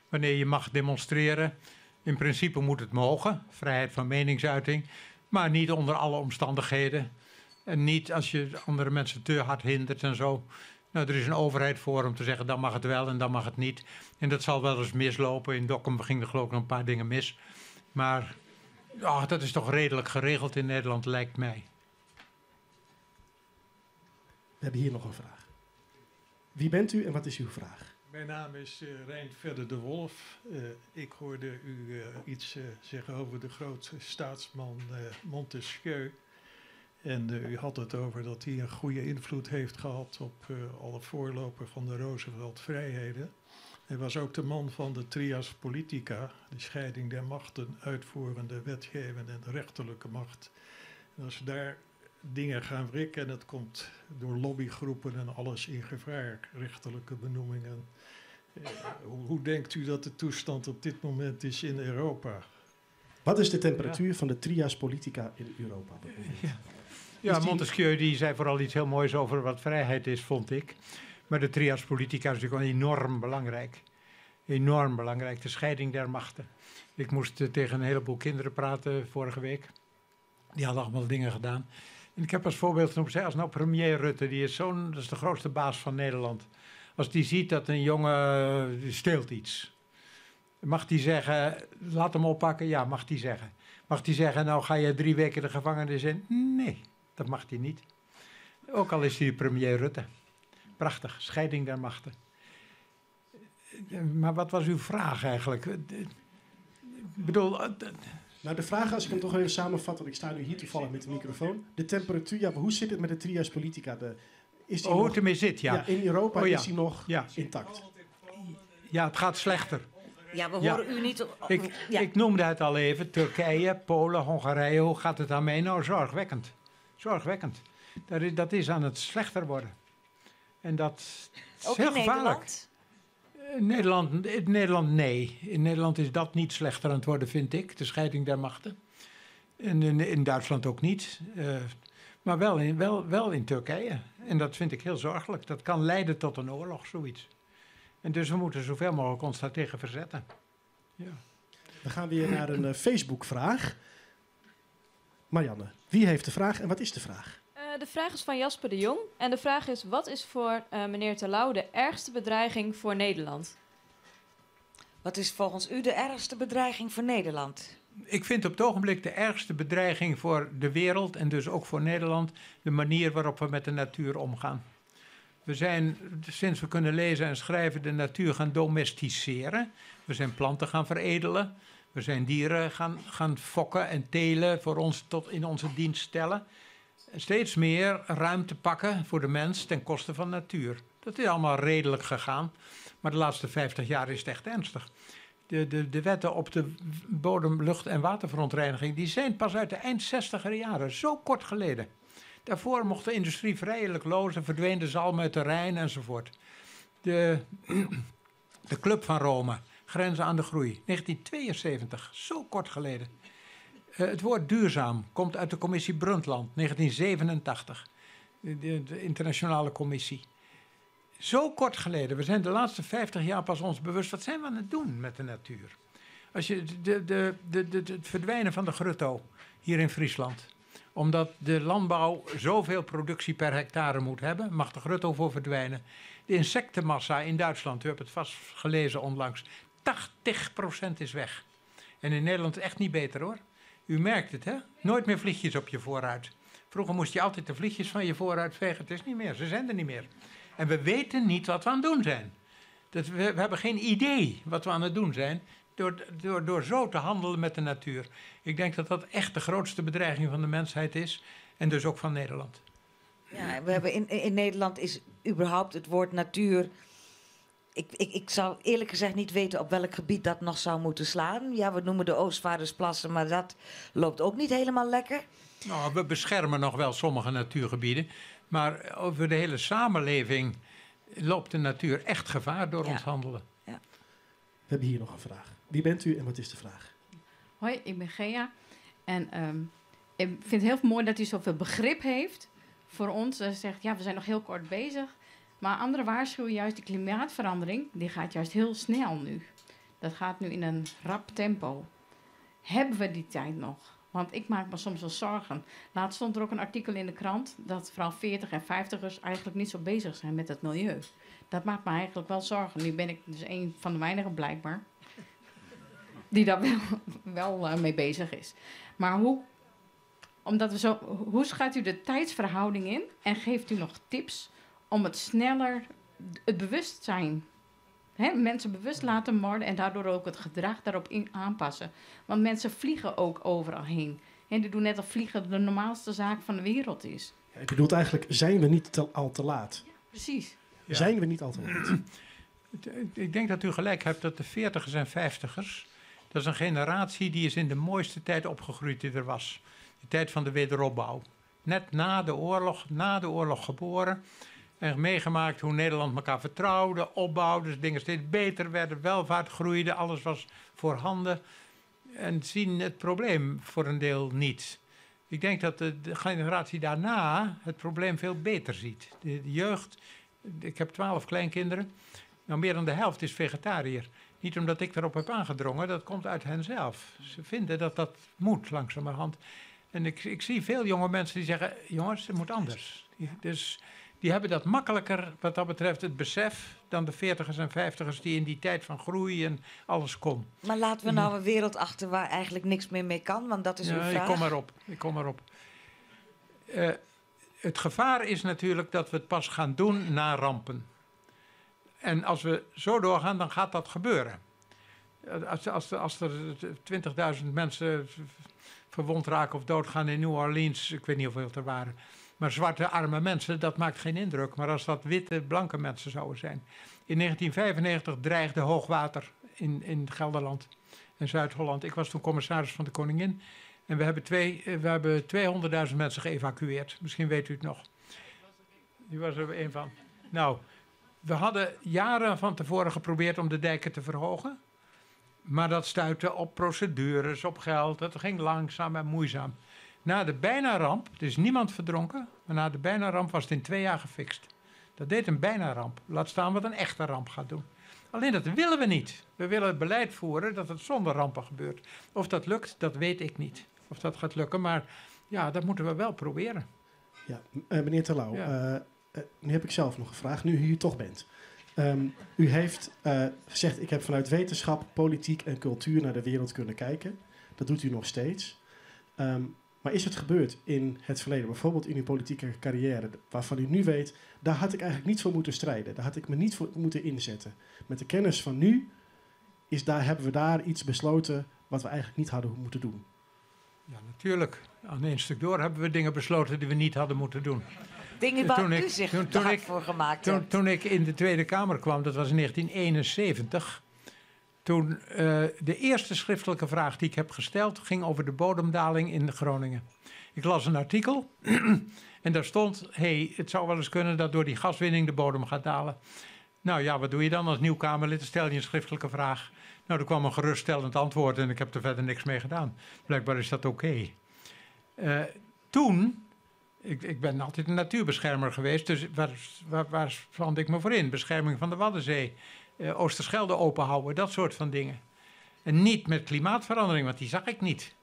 Wanneer je mag demonstreren, in principe moet het mogen. Vrijheid van meningsuiting, maar niet onder alle omstandigheden. En niet als je andere mensen te hard hindert en zo. Nou, er is een overheid voor om te zeggen, dan mag het wel en dan mag het niet. En dat zal wel eens mislopen. In Dokkum ging er geloof ik nog een paar dingen mis. Maar oh, dat is toch redelijk geregeld in Nederland, lijkt mij. We hebben hier nog een vraag. Wie bent u en wat is uw vraag? Mijn naam is Rijn Verder de Wolf. Ik hoorde u iets zeggen over de grote staatsman Montesquieu. En u had het over dat hij een goede invloed heeft gehad op alle voorloper van de Roosevelt-vrijheden. Hij was ook de man van de trias politica, de scheiding der machten, uitvoerende, wetgevende en de rechterlijke macht. En als daar dingen gaan wrikken en dat komt door lobbygroepen en alles in gevaar, rechterlijke benoemingen. Hoe denkt u dat de toestand op dit moment is in Europa? Wat is de temperatuur van de trias politica in Europa? Ja, Montesquieu die zei vooral iets heel moois over wat vrijheid is, vond ik. Maar de trias politica is natuurlijk wel enorm belangrijk. Enorm belangrijk, de scheiding der machten. Ik moest tegen een heleboel kinderen praten vorige week. Die hadden allemaal dingen gedaan. En ik heb als voorbeeld genoemd, als nou premier Rutte, die is dat is de grootste baas van Nederland. Als die ziet dat een jongen steelt iets. Mag die zeggen, laat hem oppakken? Ja, mag die zeggen. Mag die zeggen, nou ga je 3 weken de gevangenis in? Nee, dat mag hij niet. Ook al is hij premier Rutte. Prachtig, scheiding der machten. Maar wat was uw vraag eigenlijk? Ik bedoel... Nou, de vraag, als ik hem toch even samenvat, want ik sta nu hier toevallig met de microfoon. De temperatuur, ja, hoe zit het met de trias politica? Is die hoe nog, het ermee zit, ja. Ja, in Europa is die nog intact. Ja, het gaat slechter. Ja, we horen u niet... Ik noemde het al even, Turkije, Polen, Hongarije, hoe gaat het daarmee? Nou, zorgwekkend. Zorgwekkend. Dat is aan het slechter worden. En dat is ook heel in gevaarlijk. Nederland? In Nederland, nee. In Nederland is dat niet slechter aan het worden, vind ik. De scheiding der machten. En in Duitsland ook niet. Maar wel in Turkije. En dat vind ik heel zorgelijk. Dat kan leiden tot een oorlog, zoiets. En dus we moeten zoveel mogelijk ons daartegen verzetten. Ja. We gaan weer naar een Facebook-vraag. Marianne, wie heeft de vraag en wat is de vraag? De vraag is van Jasper de Jong. En de vraag is, wat is voor meneer Terlouw de ergste bedreiging voor Nederland? Wat is volgens u de ergste bedreiging voor Nederland? Ik vind op het ogenblik de ergste bedreiging voor de wereld en dus ook voor Nederland de manier waarop we met de natuur omgaan. We zijn, sinds we kunnen lezen en schrijven, de natuur gaan domesticeren. We zijn planten gaan veredelen. We zijn dieren gaan fokken en telen voor ons tot in onze dienst stellen. Steeds meer ruimte pakken voor de mens ten koste van natuur. Dat is allemaal redelijk gegaan, maar de laatste 50 jaar is het echt ernstig. De wetten op de bodem, lucht- en waterverontreiniging, die zijn pas uit de eind 60er jaren, zo kort geleden. Daarvoor mocht de industrie vrijelijk lozen, verdween de zalm uit de Rijn enzovoort. De Club van Rome Grenzen aan de groei, 1972, zo kort geleden. Het woord duurzaam komt uit de commissie Brundtland, 1987, de internationale commissie. Zo kort geleden, we zijn de laatste 50 jaar pas ons bewust, wat zijn we aan het doen met de natuur? Als je het verdwijnen van de grutto hier in Friesland, omdat de landbouw zoveel productie per hectare moet hebben, mag de grutto voor verdwijnen. De insectenmassa in Duitsland, u hebt het vast gelezen onlangs, 80% is weg. En in Nederland echt niet beter hoor. U merkt het hè, nooit meer vliegjes op je voorruit. Vroeger moest je altijd de vliegjes van je voorruit vegen, het is niet meer, ze zijn er niet meer. En we weten niet wat we aan het doen zijn. We hebben geen idee wat we aan het doen zijn door zo te handelen met de natuur. Ik denk dat dat echt de grootste bedreiging van de mensheid is en dus ook van Nederland. Ja, we hebben in Nederland is überhaupt het woord natuur... Ik zou eerlijk gezegd niet weten op welk gebied dat nog zou moeten slaan. Ja, we noemen de Oostvaardersplassen, maar dat loopt ook niet helemaal lekker. Nou, we beschermen nog wel sommige natuurgebieden. Maar over de hele samenleving loopt de natuur echt gevaar door ons handelen. Ja. We hebben hier nog een vraag. Wie bent u en wat is de vraag? Hoi, ik ben Gea. En ik vind het heel mooi dat u zoveel begrip heeft voor ons. Ze zegt, ja, we zijn nog heel kort bezig. Maar anderen waarschuwen juist, de klimaatverandering, die gaat juist heel snel nu. Dat gaat nu in een rap tempo. Hebben we die tijd nog? Want ik maak me soms wel zorgen. Laatst stond er ook een artikel in de krant dat vooral 40 en 50ers eigenlijk niet zo bezig zijn met het milieu. Dat maakt me eigenlijk wel zorgen. Nu ben ik dus een van de weinigen blijkbaar die daar wel mee bezig is. Maar hoe schat u de tijdsverhouding in en geeft u nog tips om het sneller, het bewustzijn, hè, mensen bewust laten worden en daardoor ook het gedrag daarop aanpassen. Want mensen vliegen ook overal heen. En die doen net of vliegen de normaalste zaak van de wereld is. Ja, ik bedoel eigenlijk, zijn we niet al te laat? Ja, precies. Ja. Zijn we niet al te laat? Ik denk dat u gelijk hebt dat de 40ers en 50ers, dat is een generatie die is in de mooiste tijd opgegroeid die er was. De tijd van de wederopbouw. Net na de oorlog geboren. En meegemaakt hoe Nederland elkaar vertrouwde, opbouwde, dus dingen steeds beter werden, welvaart groeide, alles was voorhanden. En zien het probleem voor een deel niet. Ik denk dat de generatie daarna het probleem veel beter ziet. De jeugd, ik heb 12 kleinkinderen, nou meer dan de helft is vegetariër. Niet omdat ik erop heb aangedrongen, dat komt uit henzelf. Ze vinden dat dat moet langzamerhand. En ik zie veel jonge mensen die zeggen, jongens, het moet anders. Dus die hebben dat makkelijker, wat dat betreft, het besef dan de 40ers en 50ers die in die tijd van groei en alles kon. Maar laten we nou een wereld achter waar eigenlijk niks meer mee kan, want dat is uw vraag. Ik kom erop. Het gevaar is natuurlijk dat we het pas gaan doen na rampen. En als we zo doorgaan, dan gaat dat gebeuren. Als er 20.000 mensen verwond raken of doodgaan in New Orleans, ik weet niet hoeveel er waren. Maar zwarte arme mensen, dat maakt geen indruk. Maar als dat witte, blanke mensen zouden zijn. In 1995 dreigde hoogwater in Gelderland en Zuid-Holland. Ik was toen commissaris van de Koningin. En we hebben 200.000 mensen geëvacueerd. Misschien weet u het nog. U was er een van. Nou, we hadden jaren van tevoren geprobeerd om de dijken te verhogen. Maar dat stuitte op procedures, op geld. Dat ging langzaam en moeizaam. Na de bijna-ramp, er is niemand verdronken, maar na de bijna-ramp was het in 2 jaar gefixt. Dat deed een bijna-ramp. Laat staan wat een echte ramp gaat doen. Alleen dat willen we niet. We willen het beleid voeren dat het zonder rampen gebeurt. Of dat lukt, dat weet ik niet. Of dat gaat lukken, maar ja, dat moeten we wel proberen. Ja, meneer Terlouw, ja. Nu heb ik zelf nog een vraag, nu u hier toch bent. U heeft gezegd, ik heb vanuit wetenschap, politiek en cultuur naar de wereld kunnen kijken. Dat doet u nog steeds. Maar is het gebeurd in het verleden, bijvoorbeeld in uw politieke carrière, waarvan u nu weet, daar had ik eigenlijk niet voor moeten strijden. Daar had ik me niet voor moeten inzetten. Met de kennis van nu, hebben we daar iets besloten wat we eigenlijk niet hadden moeten doen. Ja, natuurlijk. Aan één stuk door hebben we dingen besloten die we niet hadden moeten doen. Dingen waar u zich hard voor gemaakt hebt. Toen ik in de Tweede Kamer kwam, dat was in 1971... Toen de eerste schriftelijke vraag die ik heb gesteld ging over de bodemdaling in Groningen. Ik las een artikel en daar stond, hey, het zou wel eens kunnen dat door die gaswinning de bodem gaat dalen. Nou ja, wat doe je dan als nieuw Kamerlid? Dan stel je een schriftelijke vraag. Nou, er kwam een geruststellend antwoord en ik heb er verder niks mee gedaan. Blijkbaar is dat oké. Toen, ik ben altijd een natuurbeschermer geweest, dus waar spande ik me voor in? Bescherming van de Waddenzee, Oosterschelde openhouden, dat soort van dingen. En niet met klimaatverandering, want die zag ik niet.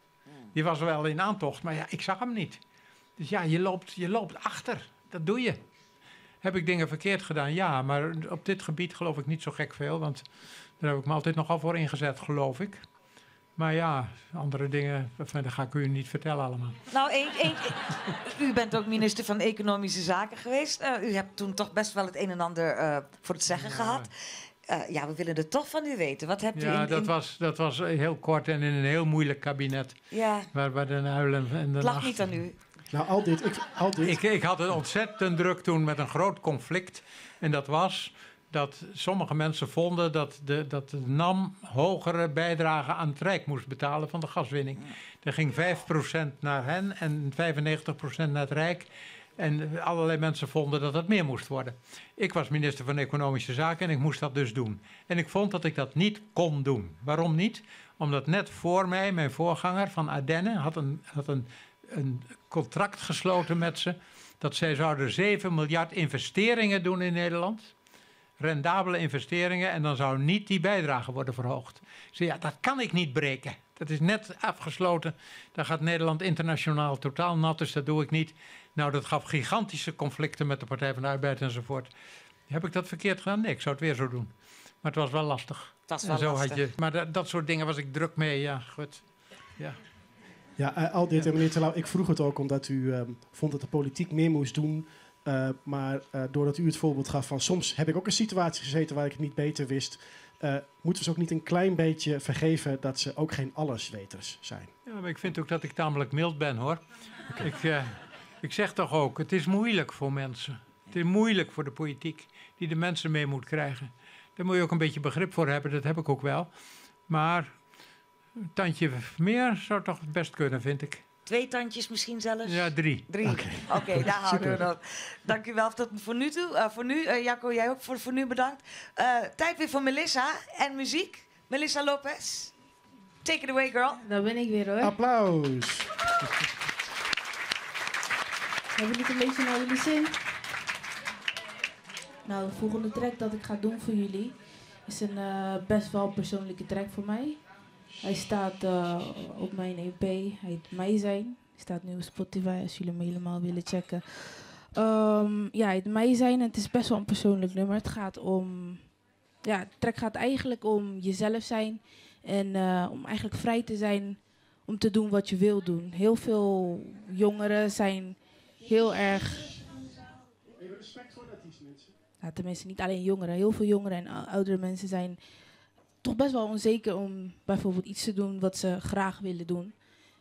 Die was wel in aantocht, maar ja, ik zag hem niet. Dus ja, je loopt achter. Dat doe je. Heb ik dingen verkeerd gedaan? Ja, maar op dit gebied geloof ik niet zo gek veel, want daar heb ik me altijd nogal voor ingezet, geloof ik. Maar ja, andere dingen, enfin, dat ga ik u niet vertellen allemaal. Nou, u bent ook minister van Economische Zaken geweest. U hebt toen toch best wel het een en ander voor het zeggen gehad. Ja, we willen het toch van u weten. Wat hebt u Ja, dat was heel kort en in een heel moeilijk kabinet. Ja. Waar de huilen en de Het lag nacht. niet aan u. Nou, al dit, ik, al dit. Ik had het ontzettend druk toen met een groot conflict. En dat was dat sommige mensen vonden dat de NAM hogere bijdrage aan het Rijk moest betalen van de gaswinning. Er ging 5% naar hen en 95% naar het Rijk. En allerlei mensen vonden dat dat meer moest worden. Ik was minister van Economische Zaken en ik moest dat dus doen. En ik vond dat ik dat niet kon doen. Waarom niet? Omdat net voor mij, mijn voorganger van Ardenne, had een contract gesloten met ze, dat zij zouden 7 miljard investeringen doen in Nederland. Rendabele investeringen, en dan zou niet die bijdrage worden verhoogd. Ik zei, ja, dat kan ik niet breken. Dat is net afgesloten. Daar gaat Nederland internationaal totaal nat, dus dat doe ik niet. Nou, dat gaf gigantische conflicten met de Partij van de Arbeid enzovoort. Heb ik dat verkeerd gedaan? Nee, ik zou het weer zo doen. Maar het was wel lastig. Het was wel en zo lastig. Had je, maar dat soort dingen was ik druk mee, ja, goed. Ja. Ja, al dit, en meneer Terlouw, ik vroeg het ook omdat u vond dat de politiek meer moest doen. Maar doordat u het voorbeeld gaf van soms heb ik ook een situatie gezeten waar ik het niet beter wist. Moeten we ze ook niet een klein beetje vergeven dat ze ook geen allesweters zijn? Ja, maar ik vind ook dat ik tamelijk mild ben, hoor. Okay. Ik zeg toch ook, het is moeilijk voor mensen. Het is moeilijk voor de politiek die de mensen mee moet krijgen. Daar moet je ook een beetje begrip voor hebben, dat heb ik ook wel. Maar een tandje meer zou toch best kunnen, vind ik. 2 tandjes misschien zelfs? Ja, 3. 3. Oké, daar houden we dat. Dank u wel tot voor nu toe. Voor nu, Jacco, jij ook voor nu bedankt. Tijd weer voor Melissa en muziek. Melissa Lopez, take it away, girl. Daar ben ik weer, hoor. Applaus. Hebben jullie het een beetje naar jullie zin? Nou, de volgende track dat ik ga doen voor jullie is een best wel persoonlijke track voor mij. Hij staat op mijn EP, hij heet Mij Zijn. Hij staat nu op Spotify als jullie hem helemaal willen checken. Ja, hij heet Mij Zijn en het is best wel een persoonlijk nummer. Het gaat om, ja, de track gaat eigenlijk om jezelf zijn en om eigenlijk vrij te zijn om te doen wat je wil doen. Heel veel jongeren zijn heel erg... Even respect voor dat iets, mensen. Nou, tenminste, niet alleen jongeren. Heel veel jongeren en oudere mensen zijn toch best wel onzeker om bijvoorbeeld iets te doen wat ze graag willen doen.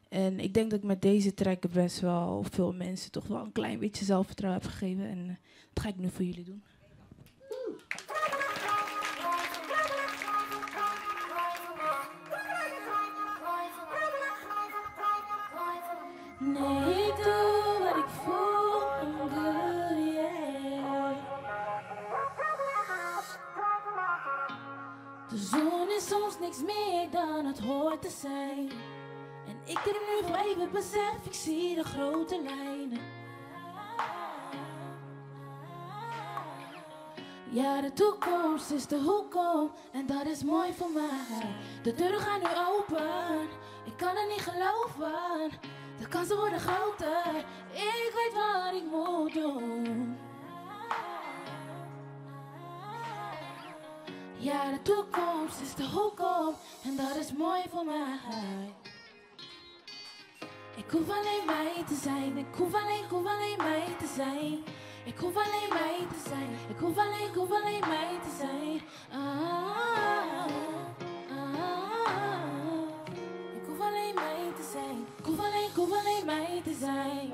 En ik denk dat ik met deze track best wel veel mensen toch wel een klein beetje zelfvertrouwen heb gegeven. En dat ga ik nu voor jullie doen. Nee, ik doe wat ik voel, I'm good, yeah. De zon is soms niks meer dan het hoort te zijn. En ik heb nu voor even besef, ik zie de grote lijnen. Ja, de toekomst is de hoekom en dat is mooi voor mij. De deuren gaan nu open, ik kan het niet geloven. De kansen worden groter, ik weet wat ik moet doen. Ja, de toekomst is de hoekom en dat is mooi voor mij. Ik hoef alleen mij te zijn, ik hoef alleen mij te zijn. Ik hoef alleen mij te zijn, ik hoef alleen mij te zijn. Ah, ah, ah. Ik hoef alleen mij te zijn, ik hoef alleen mij te zijn.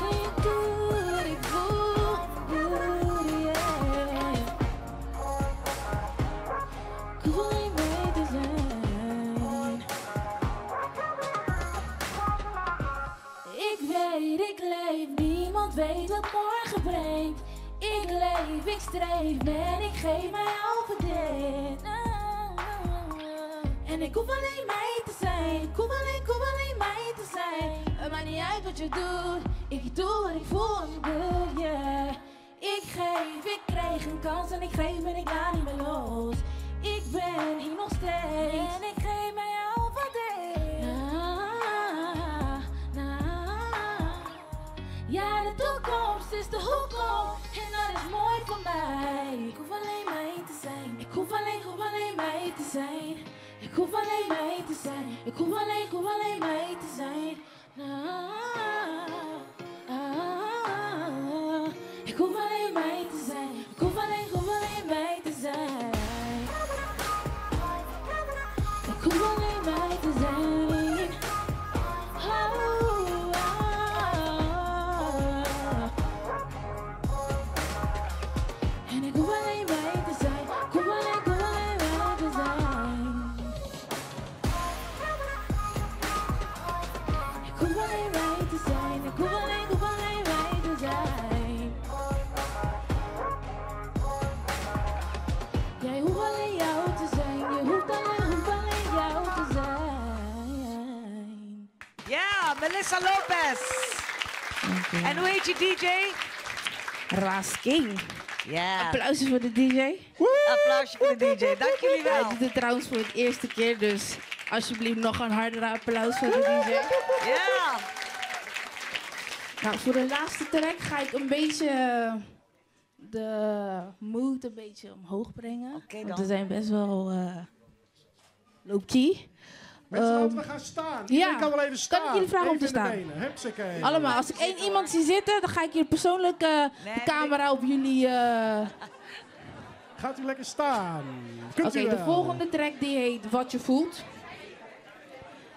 Ik doe wat ik voel, yeah. Ik hoef alleen mij te zijn. Ik weet, ik leef, niemand Niemand weet wat morgen brengt. Ik leef, ik streef en ik geef mij over dit. En ik hoef alleen mij te zijn. Ik hoef alleen, ik hoef alleen mij te zijn. Het maakt niet uit wat je doet. Ik doe wat ik voel en doe, yeah. Ik geef, ik krijg een kans en ik geef en ik laat niet meer los. Ik ben hier nog steeds. En ik geef mij over dit. Na, na. Ja, de toekomst is de hoek om. En dat is mooi voor mij. Ik hoef alleen mij te zijn. Ik hoef alleen, hoef alleen mij te zijn. Ik hoef alleen mij te zijn. Ik hoef alleen, hoef alleen mij te zijn. Na, ah, ik hoef alleen mij te zijn. Ik hoef alleen, hoef alleen mij te zijn. Ik hoef alleen mij te zijn. Oh, ah. En ik hoef alleen mij te zijn. Ik hoef alleen, ik hoef alleen mij te zijn. Ik hoef alleen mij te zijn. Ik hoef alleen, ik hoef alleen mij te zijn. Jij hoeft alleen jou te zijn. Je hoeft alleen, hoeft alleen jou te zijn. Ja, Melissa Lopez. En hoe heet je DJ? Raas King. Ja. Applausje voor de DJ. Applausje voor de DJ. Dank jullie wel. Hij doet het trouwens voor het eerste keer, dus alsjeblieft nog een hardere applaus voor de DJ. Ja. Nou, voor de laatste track ga ik een beetje de mood een beetje omhoog brengen. Oké Want dan. we zijn best wel low-key. Mensen, laten we gaan staan. Iedereen ja. kan wel even staan. Kan ik jullie vragen om Even te in de staan? benen. Hupsakee. Allemaal. Als ik één iemand zie zitten, dan ga ik hier persoonlijk de camera op jullie... Gaat u lekker staan. Kunt Oké, u de wel. volgende track die heet Wat je voelt.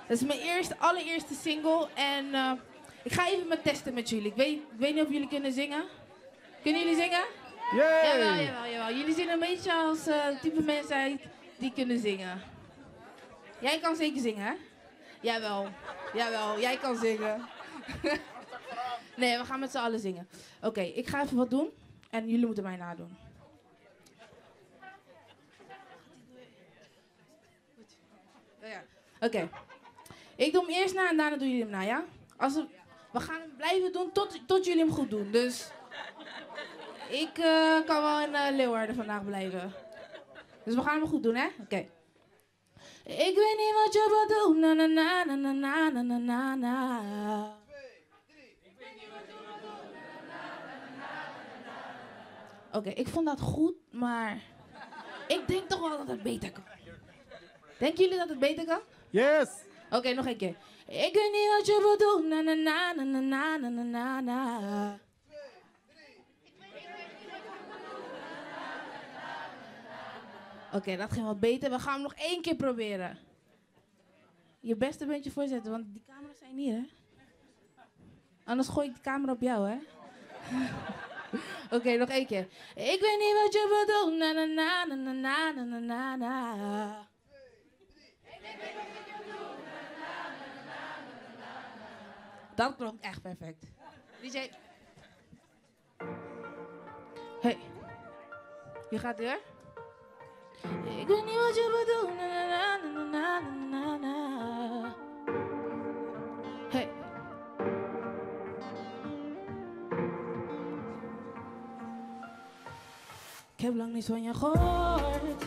Dat is mijn allereerste single. En ik ga even me testen met jullie. Ik weet niet of jullie kunnen zingen. Kunnen jullie zingen? Yay! Jawel, jawel, jawel. Jullie zien een beetje als type mensen uit die kunnen zingen. Jij kan zeker zingen, hè? Jawel, jawel, jij kan zingen. Nee, we gaan met z'n allen zingen. Oké, ik ga even wat doen en jullie moeten mij nadoen. Ja. Oké. Ik doe hem eerst na en daarna doen jullie hem na, ja? We gaan hem blijven doen tot jullie hem goed doen. Dus ik kan wel in Leeuwarden vandaag blijven. Dus we gaan hem goed doen, hè? Oké. Ik weet niet wat je bedoelt. Na na na na na na na na na. Oké, ik vond dat goed, maar ik denk toch wel dat het beter kan. Denken jullie dat het beter kan? Yes! Oké, nog een keer. Ik weet niet wat je bedoelt. Na na na na na na na na na. Oké, dat ging wat beter. We gaan hem nog één keer proberen. Je beste beentje voorzetten, want die camera's zijn hier, hè? Anders gooi ik de camera op jou, hè? Oké, nog één keer. Ik weet niet wat je bedoelt. Na na na na na na na na na. Dat klonk echt perfect. DJ. Hey. Je gaat weer? Ik weet niet wat je bedoelt. Na na na na na na na. Hey. Ik heb lang niets van je gehoord.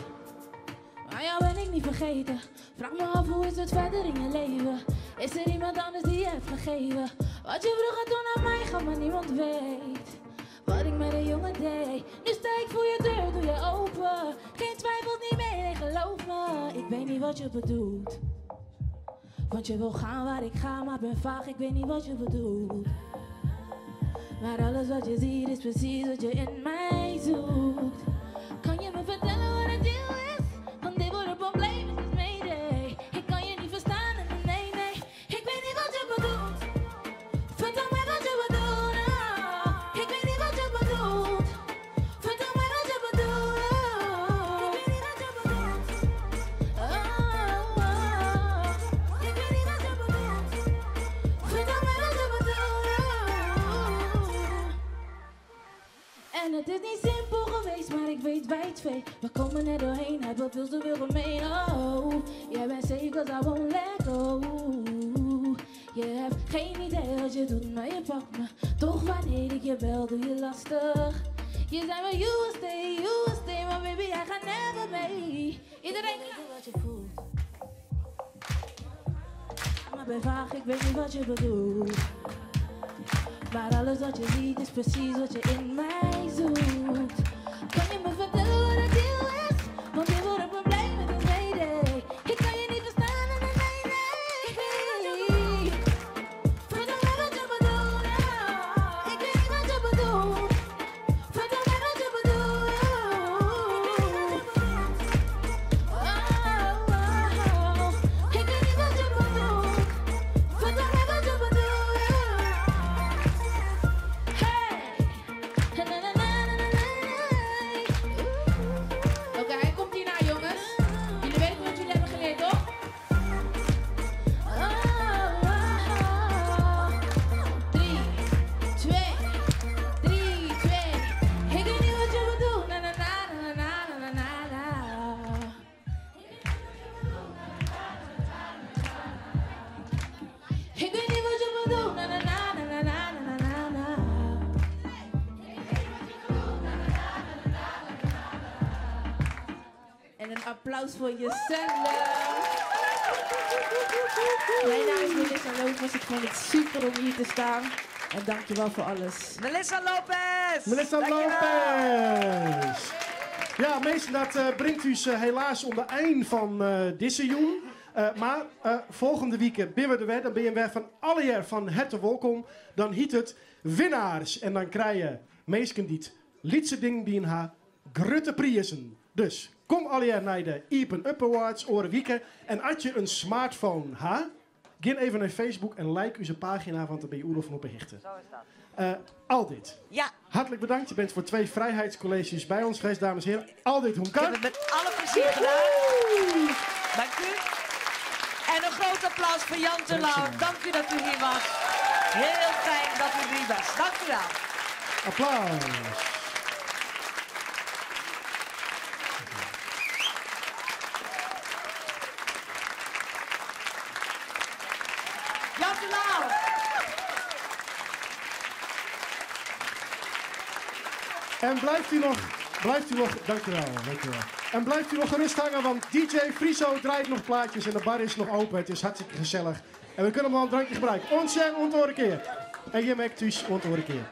Maar jou ben ik niet vergeten. Vraag me af hoe is het verder in je leven? Is er iemand anders die je hebt gegeven? Wat je vroeger toen aan mij gaf, maar niemand weet. Wat ik met een jongen deed. Nu sta ik voor je deur, doe je open. Geen twijfel niet meer, nee, geloof me. Ik weet niet wat je bedoelt. Want je wil gaan waar ik ga, maar ben vaag. Ik weet niet wat je bedoelt. Maar alles wat je ziet is precies wat je in mij zoekt. Kan je me vertellen wat het deal is? Want dit wordt een probleem, het is mayday. Ik kan je niet verstaan, nee, nee. Ik weet niet wat je bedoelt. Vertel mij wat je bedoelt. Ah. Ik weet niet wat je bedoelt. Vertel mij wat je bedoelt. Ah. Ik weet niet wat je bedoelt. Ah, ah. Ik weet niet wat je bedoelt. Vertel mij wat je bedoelt. En het is niet simpel geweest, maar ik weet wij twee. We komen er doorheen, hebben veel te veel gemeen. Oh, jij bent safe, cause I won't let go. Je hebt geen idee wat je doet, maar je pakt me. Toch wanneer ik je bel, doe je lastig. Je zei me, you will stay, you will stay, maar baby, jij gaat never mee. Iedereen weet wat je voelt. Maar ben vaag, ik weet niet wat je bedoelt. Maar alles wat je ziet is precies wat je in mij zoekt. Kan je me vertellen wat het deal is? Want je wordt op een blij met een mayday. Ik kan je niet verstaan, nee, nee, nee. Ik weet niet wat je bedoelt. Vertel mij wat je bedoelt. Ik weet niet wat je bedoelt. Vertel mij wat je bedoelt. Oh, oh. Ik weet niet wat je bedoelt. Vertel mij wat je bedoelt. Hey. Na, na, na, na, na, na. Oké, hij komt hierna, jongens. Jullie weten wat jullie hebben geleerd, toch? Oh, oh. 3, 2, 3, 2. Ik weet niet wat je bedoelt. Na, na, na, na, na, na, na, na. Ik weet niet wat je bedoelt. Na, na, na, na, na, na, na, na, na. En een applaus voor jezelf. Mijn naam is Melissa Lopez. Ik vond het super om hier te staan. En dankjewel voor alles. Melissa Lopez! Melissa Dankjewel. Lopez! Ja, mensen, dat brengt u ze helaas om de eind van deze jong. Maar volgende week ben we er weer. Dan ben je weer van alle jaar van harte welkom. Dan heet het winnaars. En dan krijg je meesken die het liedse ding die in haar grote prijzen. Dus kom alle jaar naar de Iepen Up Awards, oren wieken. En als je een smartphone ha, ga even naar Facebook en like uw pagina, want dan ben je oerl van op de hichte. Zo is dat. Al dit. Ja. Hartelijk bedankt. Je bent voor 2 vrijheidscolleges bij ons geweest, dames en heren. Al dit, hoe Ik heb het met alle plezier gedaan. Dank u. En een groot applaus voor Jan Terlouw. Dank u dat u hier was. Heel fijn dat u hier was. Dank u wel. Applaus. Jan Terlouw. En blijft u nog, blijft u nog, dankjewel, dankjewel. En blijft u nog gerust hangen, want DJ Friso draait nog plaatjes en de bar is nog open. Het is hartstikke gezellig. En we kunnen nog wel een drankje gebruiken. Ons en ont keer. En je merkt thuis ont keer.